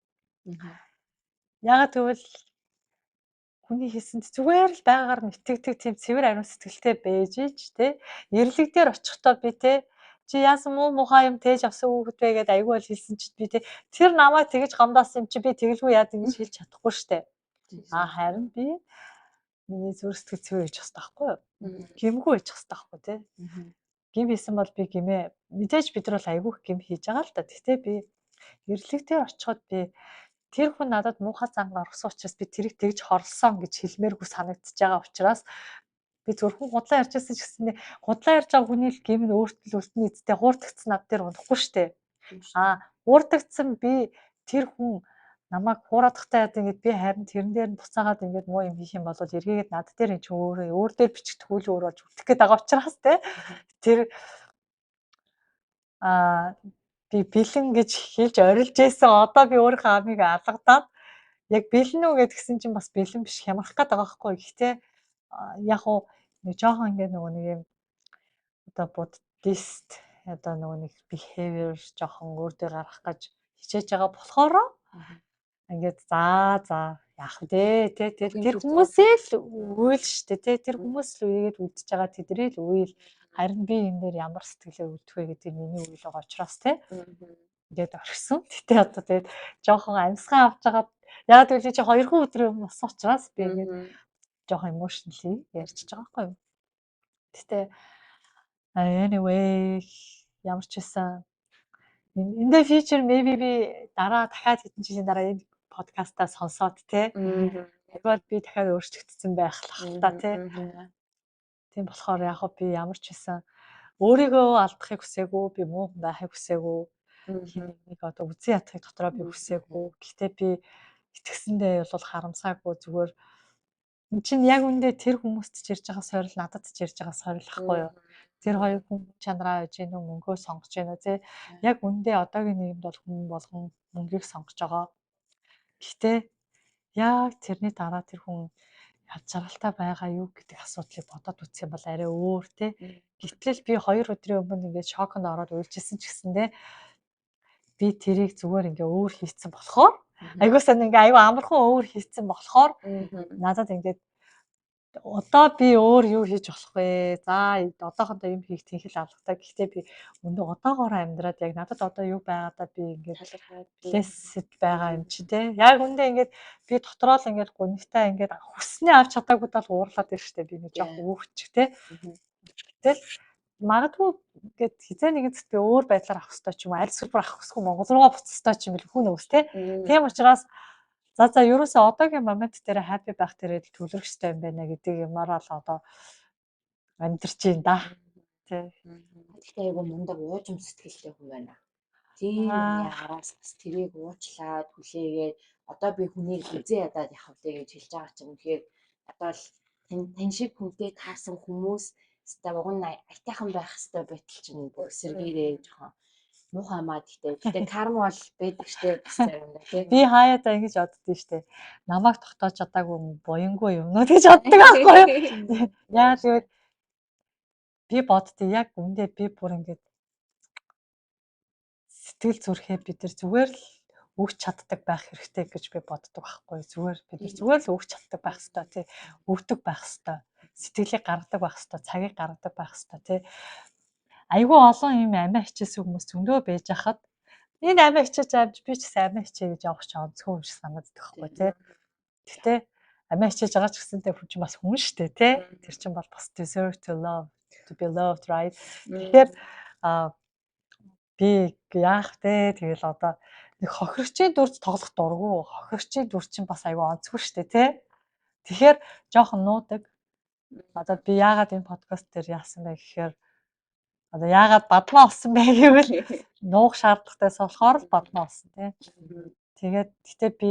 Яагаад гэвэл хүний хэлсэнд зүгээр л байгаагаар нь итгэдэг тийм цэвэр ариун сэтгэлтэй байж ич тий. Эрлэг дээр очихдоо би тий чи яасан муу мухай юм тээж авсан хүүхэд вэ гэдээ айгүй бол хэлсэн чинь би тий тэр намайг тэгэж гамдаасан юм чи би тэгэлгүй яад ингэж хэлж чадахгүй штэ. А харин би миний зүрх сэтгэл цэвэр байж хэвээр байхгүй юу? Гэмгүй байж хэвээр байхгүй тий. Гэм хийсэн бол би гэмээ мэдээж бид нар бол айгүй гэм хийж байгаа л да. Гэтэ би эрлэг дээр очиход би тэр хүн надад муухай зан гаргасан учраас би тэрийг тэгж хорлосон гэж хэлмээргүй санагдчихж байгаа учраас би зөвхөн худлаа ярьж байсан ч гэсэн худлаа ярьж байгаа хүний л гэм нь өөртөө л үлдэнэ эцтэй хуурдагдсан над дээр унахгүй штэ. А хуурдагдсан би тэр хүн намайг хуурайдахтай яд ингээд би харин тэрэн дээр нь буцаагаад ингээд муу юм хийх юм бол эргээгээд над дээр энэ ч өөрөө өөр дээр бичигдэх үйл өөр болж үлдэх гээд байгаа учраас те тэр би бэлэн гэж хэлж орилж байсан. Одоо би өөрийнхөө амийг алгадаад яг бэлэн үү гэдгсэн чинь бас бэлэн биш, хямрах гээд байгаа байхгүй. Гэхдээ яг уу нэг жоохон ингээд нөгөө нэг юм одоо буддист одоо нөгөө нэг behavior жоохон өөр дээр гаргах гэж хичээж байгаа болохоор ингээд за за яах вэ те, тэр хүмүүсээ л үйл штэ те, тэр хүмүүс л үегээд үлдчихэж байгаа, тэдрээ л үйл. Харин би энэ дээр ямар сэтгэлээр үлдэх вэ гэдэг миний үйл байгаа учраас те ингээд орхисон. Гэтэ одоо тэгээд жоохон амьсгаа авч байгаа. Яг гэвэл чи 2 өдрийн өмнө болсон учраас би ингээд жоохон emotionally ярьчихж байгаа байхгүй юу. Гэтэ anyway ямар ч байсан in the future maybe би дараа дахиад хэдэн жилийн дараа энэ подкастаа сонсоод те тэгвэл би дахиад өөрчлөгдсөн байх л та те. Тийм болохоор яг би ямар ч байсан өөрийгөө алдахыг хүсээгүй, би муу хүн байхыг хүсээгүй, хэн нэг одоо үзэн ядахыг дотроо би хүсээгүй. Гэхдээ би итгэсэндээ бол харамсаагүй, зүгээр эн чинь яг үндэ тэр хүмүүст ч ярьж байгаа сорил, надад ч ярьж байгаа сорил ахгүй юу? Тэр хоёр хүн чанараа байж гэнэ үү, мөнгөө сонгож гэнэ үү те. Яг үндэ одоогийн нийгэмд бол хүн болгон мөнгийг сонгож байгаа. Гэхдээ яг тэрний дараа тэр хүн яд жаргалтай байгаа юу гэдэг асуудлыг бодоод үзэх юм бол арай өөр те. Гэтэл би 2 өдрийн өмнө ингээд шоконд ороод уйлжсэн ч гэсэндээ би тэрийг зүгээр ингээ өөр хийцэн болохоор айгуу сайн ингээ айгуу амархан өөр хийцэн болохоор надад ингээд одоо би өөр юу хийж болох вэ? За, одоохондоо юм хийх тэнхэл алгатай. Гэхдээ би өнөө одоогоор амьдраад яг надад одоо юу байгаадаа би ингээд blessed байгаа юм чи те. Яг үндэ ингээд би дотроо л ингээд гунигтай ингээд хүснээ авч чадаагүй бол уурлаад байна штэ. Би нэг жоох өөгчих те. Гэтэл магадгүй ингээд хизээ нэгэн цагт би өөр байдлаар авах хэрэгтэй ч юм уу, аль эсвэл бүр авах хүсгүй Монгол руугаа буцах хэрэгтэй ч юм бэл хүн өвс те. Тийм учраас за за ерөөсөө одоогийн момент дээр happy байх дээрээ л төвлөрөх хэрэгтэй юм байна гэдэг юмараа л одоо амьдарч байна да. Тэ.
Гэхдээ айгу мундаг уужим сэтгэлтэй хүн байна. Тийм юмны араас бас тэрийг уучлаад хүлээгээд одоо би хүнийг үзээ ядаад явах үлээ гэж хэлж байгаа чинь үнэхээр одоо л тань шиг хүнтэй таарсан хүмүүс өстой уг нь аятайхан байх хэвээр байтал чинь бүр эсэргээрээ жоохон муухай маа гэхдээ гэхдээ карма бол байдаг штэ бас заримдаа тий.
Би хаяада ингэж боддөө штэ. Намайг тогтоож чадаагүй буянгүй юмнууд гэж боддог байхгүй юу? Яа гэвэл би боддөө яг үндэ би бүр ингэж сэтгэл зүрхээ бид нар зүгээр л өгч чаддаг байх хэрэгтэй гэж би боддог байхгүй юу? Зүгээр бид нар зүгээр л өгч чаддаг байх хэрэгтэй тий. Өгдөг байх хэрэгтэй. Сэтгэлийг гаргадаг байх хэрэгтэй, цагийг гаргадаг байх хэрэгтэй тий. Айгүй олон юм амиа хичээсэн хүмүүс зөндөө байж хахад энэ амиа хичээж амж би ч гэсэн амиа хичээ гэж явах ч онцгой юм шиг санагддаг байхгүй тий. Гэтэ амиа хичээж байгаа ч гэсэнтэй хүн чинь бас хүн шүү дээ тий. Тэр чинь бол бас deserve to love, to be loved, right. Тэгэхээр би яах вэ? Тэгэл одоо нэг хохирогчийн дүрд тоглох дургу. Хохирогчийн дүр чинь бас айгүй онцгүй шүү дээ тий. Тэгэхээр жоохон нуудаг. Одоо би яагаад энэ подкаст дээр яасан бэ гэхээр Одоо яагаад Бадмаа болсон бэ гэвэл нуух шаардлагатайс болохоор л Бадмаа болсон тий. Тэгээд гэтээ би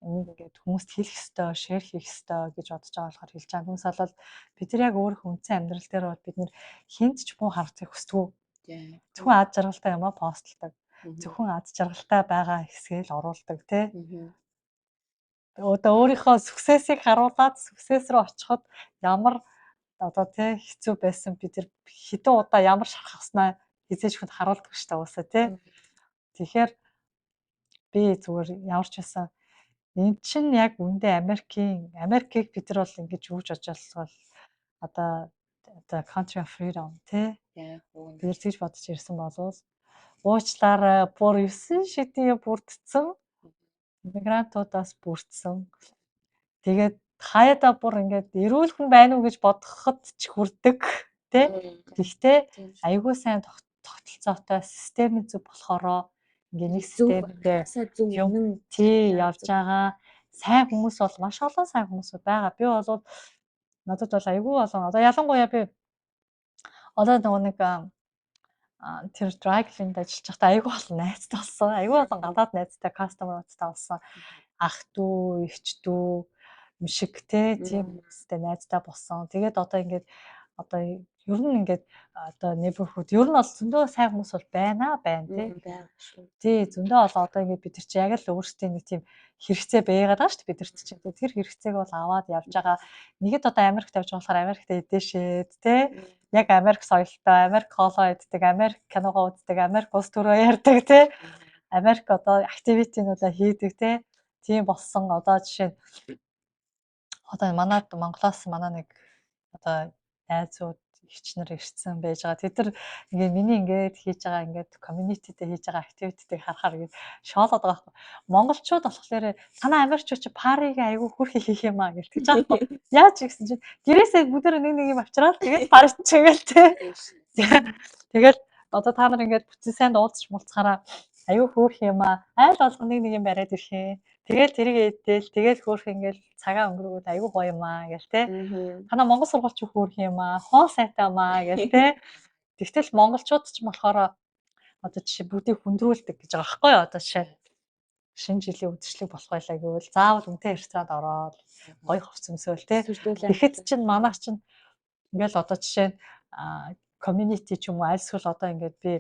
энийг ингээд хүмүүст хэлэх ёстой, share хийх ёстой гэж бодож байгаа болохоор хэлж байгаа. Түүнээс болоод бид нар яг өөрийнхөө үндсэн амьдрал дээр бол бид нар хэнд ч муу харагдахыг хүсдэггүй. Зөвхөн аз жаргалтай юмаа post лдог. Зөвхөн аз жаргалтай байгаа хэсгээ л оруулдаг тий. Одоо өөрийнхөө success ийг харуулад, success руу очиход ямар одоо тий хэцүү байсан, бид нар хэдэн удаа ямар шарх авснаа хэзээ ч хүнд харуулдаг шүү дээ угаасаа тий. Тэгэхээр би зүгээр ямар ч байсан энэ чинь яг үндэ Америкийг бид нар бол ингэж юу гэж бодож бол одоо the country of freedom тий. Бид нар тэгж бодож ирсэн болвол уучлаарай, бүр 9 шидийн бүрдсэн, иммигрантуудаас бүрдсэн. Тэгээд хаяада бүр ингээд эрүүл хүн байна уу гэж бодоход ч хүрдэг тий. Гэхдээ айгүй сайн тогтолцоотой, системийн зөв болохоро ингээ нэг системтэй
юм
тий явж байгаа. Сайн хүмүүс бол маш олон сайн хүмүүсүүд байгаа. Би бол надад бол айгүй олон, одоо ялангуяа би одоо нөгөө нэг тэр dry clean-д ажиллаж байхдаа айгүй олон найзтай болсон. Айгүй олон гадаад найзтай, customer уудтай болсон. Ах дүү, эгч дүү юм шиг те тийм хүмүүстэй найзтай болсон. Тэгээд одоо ингээд одоо ер нь ингээд одоо neighborhood ер нь бол зөндөө сайн хүмүүс бол байна тий. Тий, зөндөө бол одоо ингээд бид нар чи яг л өөрсдийн нэг тийм хэрэгцээ байгаад байгаа шүү дээ бид нар чинь. Тэр хэрэгцээг бол аваад явж байгаа. Нэгэд одоо Америкт явж байгаа болохоор Америкт эдээшээд тий. Яг Америк соёлтой, Америк хоолоо иддэг, Америк киногоо үздэг, Америк улс төрөө ярьдаг тий. Америк одоо activity нуудаа хийдэг тий. Тийм болсон. Одоо жишээ нь одоо манай Монголоос манай нэг одоо найзууд, эгч нар ирсэн байж байгаа. Тэд нар ингээд миний ингээд хийж байгаа, ингээд community-тэй хийж байгаа activity-г харахаар ингээд шоолоод байгаа байхгүй. Монголчууд болохоор танаа Америкчууд чи party г айгүй хөөрхий хийх юм аа гэж тэгж байгаа байхгүй. Яаж гэсэн чинь гэрээсээ бүгдээр нэг нэг юм авчираад тэгээд party чигээл те. Тэгэл одоо та нар ингээд бүтэн сайн уулзч муулцахаараа аюу хөөрх юм аа. Айл болгоно нэг нэг юм бариад ирэх юм. Тэгэл тэрийг эдэл, тэгэл хөөрх ингээл цагаан өнгөрөөд аюу гоё юм аа гэл те. Танаа Монгол сургууль чи хөөрх юм аа, хоол сайтай юм аа гэл те. Тэгтэл монголчууд ч болохоор одоо жишээ бүгдийг хүндрүүлдэг гэж байгаа байхгүй юу? Одоо жишээ шинэ жилийн үдшилэг болох байлаа гэвэл заавал үнэтэй ресторанд ороод гоё хувц өмсөөл те. Тэгэхэд чинь манайх чинь ингээл одоо жишээ нь community ч юм уу, аль эсвэл одоо ингээд би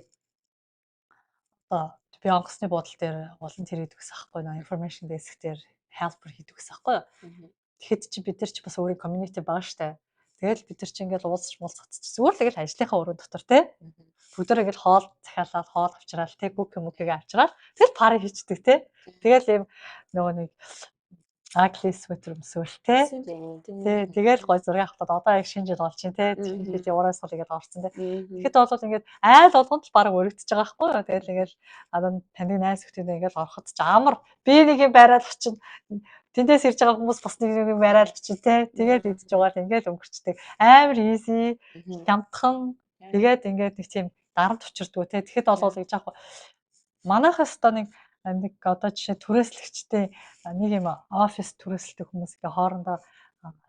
одоо би онгоцны буудлын дээр volunteer хийдэг гэсэн аахгүй нөө, information desk дээр helper хийдэг гэсэн аахгүй юу. Тэгэхэд чи бид нар чи бас өөрийн community байгаа штэ. Тэгэл бид нар чи ингээл уулзч муулцах чи зүгээр л ингээл ажлынхаа өрөө дотор те. Бүгдээр ингээл хоол захиалаад, хоол авчраал те, cookie мүкигээ авчраал тэгэл party хийчдэг те. Тэгэл ийм нөгөө нэг ugly sweater өмсөөл те. Тий, тэгэл гой зураг авахтад одоо яг шинэ жил болж чинь те. Шинэ жилийн ураа сул ингээд орсон те. Тэгэхэд бол ингээд айл болгонд л баг өргөдөж байгаа байхгүй юу. Тэгэл ингээд одоо таныг найз нөхдөд ингээд ороход ч амар би нэг юм бариад очино. Тэндээс ирж байгаа хүмүүс бас нэг юм бариад очив те. Тэгээд идэж байгаа л ингээд өнгөрчдөг. Амар easy, хямдхан. Тэгээд ингээд нэг тийм дарамт учирдгүй те. Тэгэхэд бол гэж аахгүй. Манайхаас одоо нэг одоо жишээ түрээслэгчтэй нэг юм офис түрээсэлдэг хүмүүс ингээ хоорондоо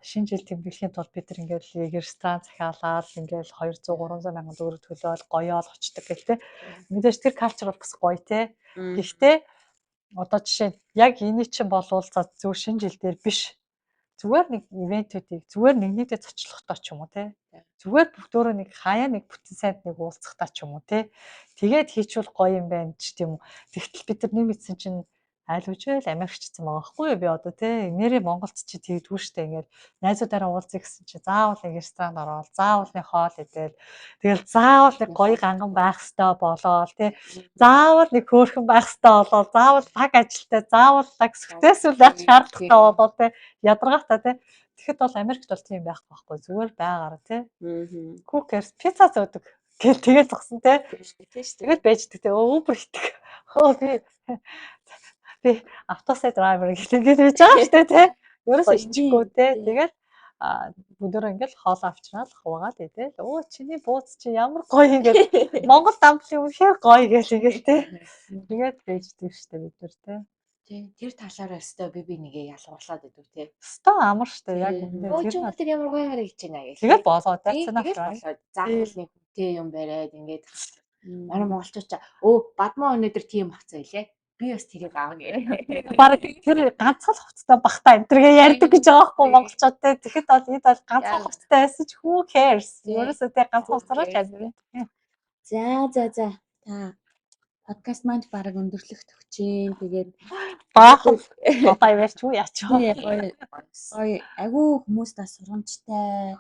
шинэ жил тэмдэглэхийн тулд бид нар ингээд ресторан захиалаад ингээд 200 300 мянган төгрөг төлөөл гоёол очдог гэл те. Мэдээж тэр culture бол бас гоё те. Гэхдээ одоо жишээ нь яг эний чинь болвол за зөв шинэ жил дээр биш. Зүгээр нэг event үүдийг зүгээр нэг нэгдээ зочлохдоо ч юм уу те. Зүгээр бүгдөө нэг хаяа нэг бүтэн сайд нэг уулзахдаа ч юм уу те. Тэгээд хийчвэл гоё юм байна ч тийм үү. Тэгтэл бид нар нэг мэдсэн чинь айл үжээл Америкчсан байгаа байхгүй юу би одоо те. Нэрээ Монголд чи тэгдэггүй штэ, ингээд найзуудаараа уулзъя гэсэн чи заавал нэг ресторанд ороод, заавал нэг хоол идэл, тэгэл заавал нэг гоё ганган байх хэвээр болоод те. Заавал нэг хөөрхөн байх хэвээр болоод, заавал лаг ажилтай, заавал лаг successful байх шаардлагатай болоод те. Ядаргаатай те. Тэгэхэд бол Америкт бол тийм байхгүй байхгүй, зүгээр байгаараа те. Who cares, пицца зөөдөг гэл тэгэл зогсон те. Тэгэл байждаг те. Uber хийдэг. Хөө би автосай driver гэх ингээд байж байгаа шүү дээ те. Ерөөсөө ичихгүй те. Тэгэл бүгдөө ингээл хоол авчраад хуваагаад идэл. Өө, чиний бууз чи ямар гоё, ингээд Монгол dumpling үнэхээр гоё гэл ингээл те. Тэгээд байждаг шүү дээ бид нар те.
Тий, тэр талаараа өстой би нэгээ ялгуурлаад байдаг тий.
Өстой амар шүү дээ яг үнэндээ.
Тэр тэр ямар гоё харагдаж байна гэх.
Тэгээд болоо that's
enough. Заавал нэг Тэ юм бариад ингээд манай монголчууд ч өө Бадмаа өнөөдөр тийм хувцас байлээ. Би бас тэрийг аавна гэх.
Бараг тэр ганцхан хувцастай бахта энэ тэргээ ярьдаг гэж байгаа байхгүй монголчууд те. Тэгэхэд бол эд бол ганцхан хувцастай байсан ч who cares. Ерөөсөө те ганцхан хувцаараа ч амьд.
За. Та подкаст маань бараг өндөрлөх төгчээ. Тэгээд
баахан одоо ярьч үү яач вэ?
Гоё гоё айгүй хүмүүст бас сургамжтай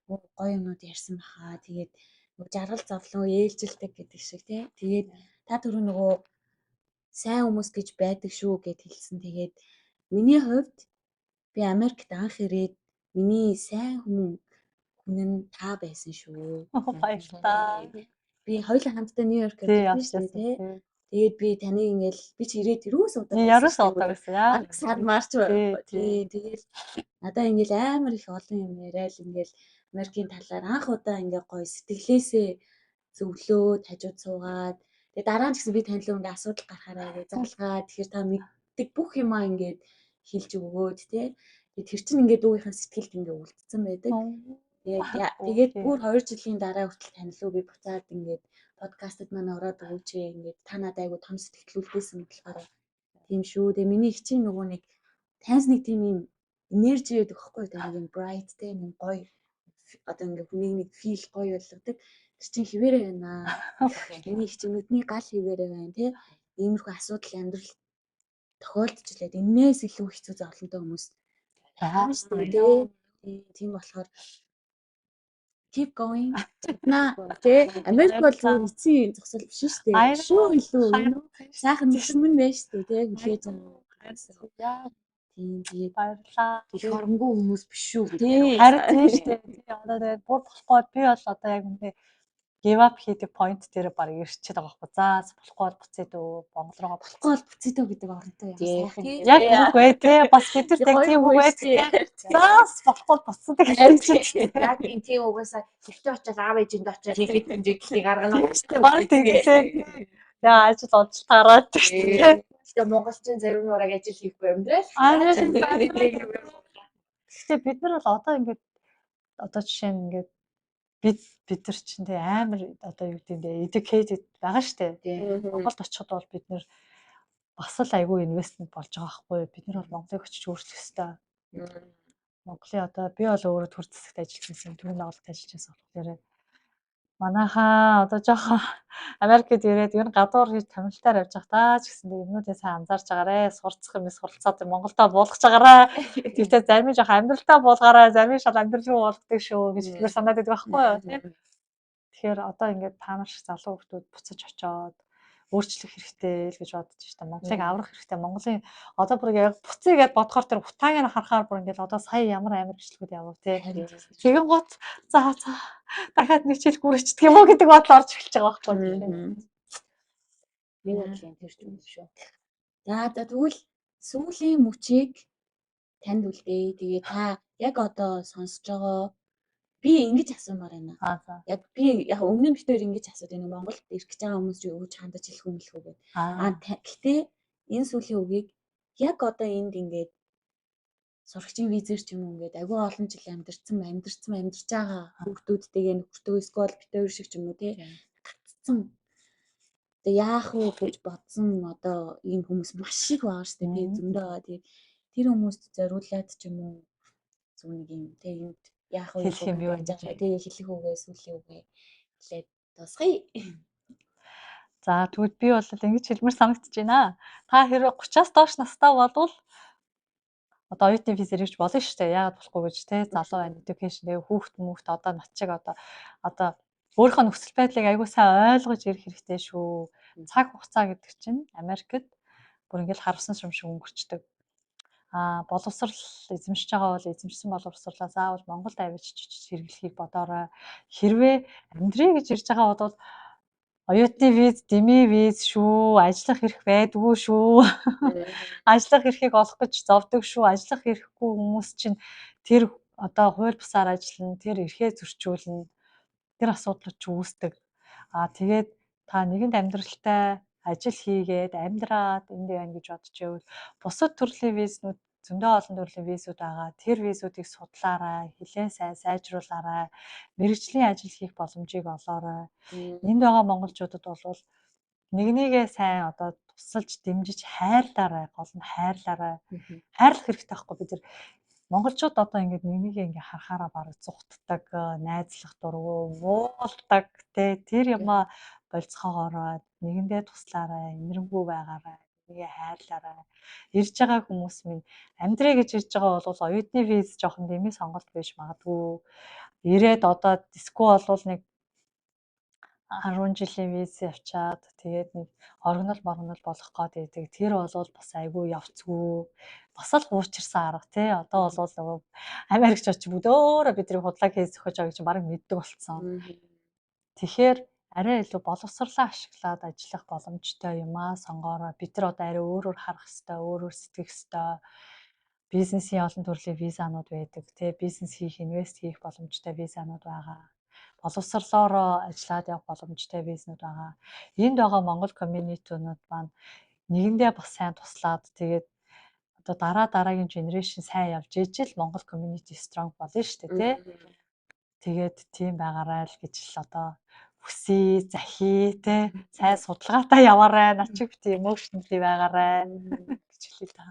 гоё юмнууд ярьсан баха. Тэгээд нөгөө жаргал зовлон ээлжилдэг гэдэг шиг тий. Тэгээд та түрүү нөгөө сайн хүмүүс гэж байдаг шүү гэд хэлсэн. Тэгээд миний хувьд би Америкт анх ирээд миний сайн хүн нь та байсан шүү.
Баярлалаа.
Би хоёулаа хамтдаа Нью-Йорк явсан шүү дээ тий. Тэгээд би таныг ингээл би ч ирээд юус удаа.
Ярус удаа байсан яа.
Сар марч тий. Тэгэл надаа ингээл амар их олон юм яриад ингээл Америкийн талаар анх удаа ингээ гоё сэтгэлээсээ зөвлөөд хажууд суугаад тэгээ дараа нь ч гэсэн би тань руу ингээ асуудал гарахаараа ингээ залгаад тэгэхээр та мэддэг бүх юмаа ингээд хэлж өгөөд тий. Тэгээд тэр чинь ингээд дүүгийнхэн сэтгэлд ингээ үлдсэн байдаг. Тэгээд бүр 2 жилийн дараа хүртэл тань руу би буцаад ингээд подкастад маань ороод өгөөч ингээд та надад айгу том сэтгэл үлдээсэн болохоор тийм шүү. Тэгээ миний их чинь нөгөө нэг таньс нэг тийм юм энержи байдаг байхгүй юу? Нэг юм bright те нэг гоё одоо ингээ хүнийг нэг feel гоё болгодог. Тэр чинь хിവэрэ байна. Миний их чинь нүдний гал хിവэрэ байна те. Иймэрхүү асуудал амьдрал тохиолдчихлээ. Энээс илүү хэцүү зовлонтой хүмүүс байгаа шүү дээ. Тийм болохоор keep going. Чаднаа тий. Америк бол зүгээр эцсийн зогсоол биш шүү дээ. Шүү илүү юм. Сайхан нөхөр мэн байж шүү дээ тий. Хүлээж аваа. Тийм тэгээд
баярлалаа.
Их оронгүй хүмүүс биш шүү гэдэг.
Харин тийм шүү дээ. Тий одоо тэгээд бүр болохгүй би бол одоо яг үнэ give up хийдэг point дээр баг ирчээд байгаа байхгүй. За болохгүй бол буцээ дөө Монгол руугаа
болохгүй бол буцээ дөө гэдэг оронтой юм сайхан.
Яг үгүй тий бас бид нар яг тийм үг байж тий. За болохгүй бол буцсан гэж
чинь. Яг энэ тийм угаасаа гэртээ очиад аав ээжинд очиад хэд хэмжээдлийг гаргана.
Баг тэгсэн. Яа ажил олж тараад тий.
Тэгээ монголчин зарим нураг ажил хийхгүй амьдрал.
Гэхдээ бид нар бол одоо ингээд одоо жишээ нь ингээд бид нар чинь тэ амар одоо юу гэдэг юм educated байгаа штэ. Монголд очиход бол бид нар бас л айгүй investment болж байгаа байхгүй юу? Бид нар бол Монголыг очиж өөрчлөх ёстой. Монголын одоо би бол өөрөө төр засагт ажиллаж байсан, төрийн байгууллагад ажиллаж байсан болохоор манайхаа одоо жоохон Америкт ирээд ер нь гадуур хийж тамилтаар явж байгаа таа ч гэсэн юмнуудыг сайн анзаарч агаарэ, сурцах юм суралцаад Монголдо буулгаж агаарэ. Тэгтээ зарим нь жоохон амьдралтаа буулгаарай, зарим нь шал амьдрал руу буулгадаг шүү гэж хэлмээр санаад байдаг байхгүй юу? Тэгэхээр одоо ингээд та нар шиг залуу хүмүүс буцаж очоод өөрчлөх хэрэгтэй л гэж бодож штэ. Монголыг аврах хэрэгтэй. Монголын одоо бүр яг буцъя гэд бодохоор тэр утааг нь харахаар бүр ингээд одоо сая ямар амар бичлэгүүд явав те. Тэгэн гот за за дахиад нэг жил гүрчдэг юм уу гэдэг бодол орж эхэлж байгаа байхгүй.
Нэг бодлын тэр ч юм шүү.
За тэгвэл сүүлийн мөчийг танд үлдээе. Тэгээ та яг одоо сонсож байгаа би ингэж асуумаар байна. Яг би яг өмнө нь битээр ингэж асууд энэ Монголд ирэх гэж байгаа хүмүүс юу гэж хандаж хэлэх юм бэлхүү гэдэг. Гэхдээ энэ сүүлийн үгийг яг одоо энд ингээд сурагчийн визээр ч юм уу ингээд агүй олон жил амьдарч байгаа хүүхдүүдтэйгээ нөхөртөө эсвэл битээр шиг ч юм уу тий гаццсан. Тэгээ яах вэ гэж бодсон одоо ийм хүмүүс маш их байгаа шүү дээ. Би зөндөө байгаа. Тэгээ тэр хүмүүст зориулаад ч юм уу зөв нэг юм тий юмд яах вэ
хэлэх юм юу гэж
тий хэлэх үгээ сүүлийн үгээ хэлээд дуусгая.
За тэгвэл би бол ингэж хэлмээр санагдаж байна. Та хэрвээ 30-аас доош настай болвол одоо оюутны визээр ирж болно шүү дээ. Яагаад болохгүй гэж те залуу байна education тэгээ хүүхд мөхт одоо над чиг одоо өөрийнхөө нөхцөл байдлыг аягүй сайн ойлгож ирэх хэрэгтэй шүү. Цаг хугацаа гэдэг чинь Америкт бүр ингээл харвсан шум шиг өнгөрчдөг. Боловсрал эзэмшиж байгаа бол эзэмшсэн боловсрлаа заавал Монголд авчиж хэрэглэхийг бодоорой. Хэрвээ амьдрий гэж ирж байгаа бол оюутны виз, дэмий виз шүү, ажиллах эрх байдгүй шүү. Ажиллах эрхийг олох гэж зовдөг шүү. Ажиллах эрхгүй хүмүүс чинь тэр одоо хууль бусаар ажиллана, тэр эрхээ зөрчүүлнэ. Тэр асуудлууд ч үүсдэг. Тэгээд та нэгэнд амьдралтай ажил хийгээд амьдраад энд байна гэж бодож байвал бусад төрлийн визнүүд Зөндөө олон төрлийн визүүд байгаа. Тэр визүүдийг судлаарай, хилээ сайн сайжруулаарай, мэргэжлийн ажил хийх боломжийг олоорой. Энд байгаа монголчуудад бол нэг нэгээ сайн одоо тусалж дэмжиж хайрлаарай. Гол нь хайрлаарай. Хайрлах хэрэгтэй байхгүй, бид нар монголчууд одоо ингээд нэг нэгээ ингээд харахаараа бараг зугтдаг, найзлах дургүй, муулдаг те, тэр юмаа болцоогоорой, нэгэндээ туслаарай, инэрэнгүй байгаарай, нэгээ хайрлаарай. Ирж байгаа хүмүүс минь, амьдрий гэж ирж байгаа бол оюутны виз жоохон дэмий сонголт байж магадгүй. Ирээд одоо диско болвол нэг 10 жилийн виз явчаад, тэгээд нэг оргинол моргинол болох гээд байдаг. Тэр бол бас айгүй явцгүй. Бас л хуучирсан арга тий. Одоо бол нөгөө Америкчууд ч бүгд өөрөө бидний худлаа кейс зөхөж байгааг чинь бараг мэддэг болцсон. Тэгэхээр арай илүү боловсрлаа ашиглаад ажиллах боломжтой юмаа сонгоорой. Бид нар одоо арай өөрөөр харах хэвээр, өөрөөр сэтгэх хэвээр. Бизнесийн олон төрлийн визанууд байдаг тий. Бизнес хийх, invest хийх боломжтой визанууд байгаа. Боловсрлоороо ажиллаад явах боломжтой визнүүд байгаа. Энд байгаа Монгол community-нууд маань нэгэндээ бас сайн туслаад, тэгээд одоо дараа дараагийн generation сайн явж ижил Монгол community strong болно шүү дээ тий. Тэгээд тийм байгаарай л гэж л одоо хүсье, захий те, сайн судалгаатай яваарай, над чиг бити emotionally байгаарай гэж хэлье та.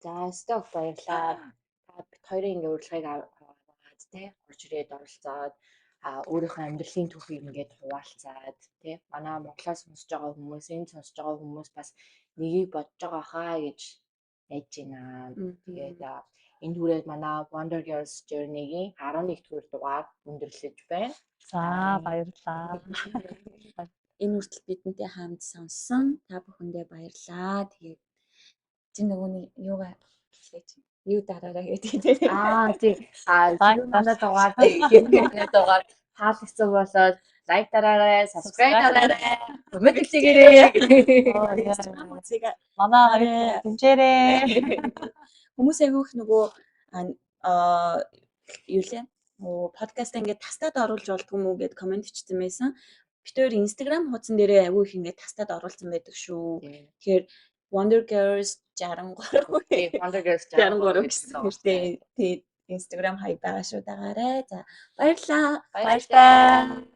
За, өстой баярлалаа. Та бид хоёрын ингээ урилгыг аваад те, орж ирээд оролцоод, өөрийнхөө амьдралын түүхийг ингээд хуваалцаад тий, манай Монголоос сонсож байгаа хүмүүс, энэ сонсож байгаа хүмүүс бас нэгийг бодож байгаа хаа гэж найдаж байна. Тэгээд энэ түрээд манай Wonder Girls Journey-гийн 11 дугаар дугаар өндөрлөж байна.
За, баярлалаа.
Энэ хүртэл бидэнтэй хамт сонссон та бүхэндээ баярлалаа. Тэгээд чи нөгөө нэг юугаа хэлээч. Юу дараарай гэдэг тийм.
Аа, тий. Аа, манай дугаар, манай дугаар таалагдсан болоод like дараарай, subscribe дараарай, comment хийгээрэй.
Манай хоёрыг дэмжээрэй.
Хүмүүс айгүйх нөгөө аа юу лээ? Нөгөө подкаст ингээд тастаад оруулж болдгоо юм уу гэд comment бичсэн байсан. Бид хоёр Instagram хуудсан дээрээ айгүй их ингээд тастаад оруулсан байдаг шүү. Тэгэхээр Wonder Girls 63.
Тийм, Wonder Girls
63 гэсэн нэртэй тий Instagram хаяг байгаа шүү, дагаарай. За, баярлалаа.
Баярлалаа.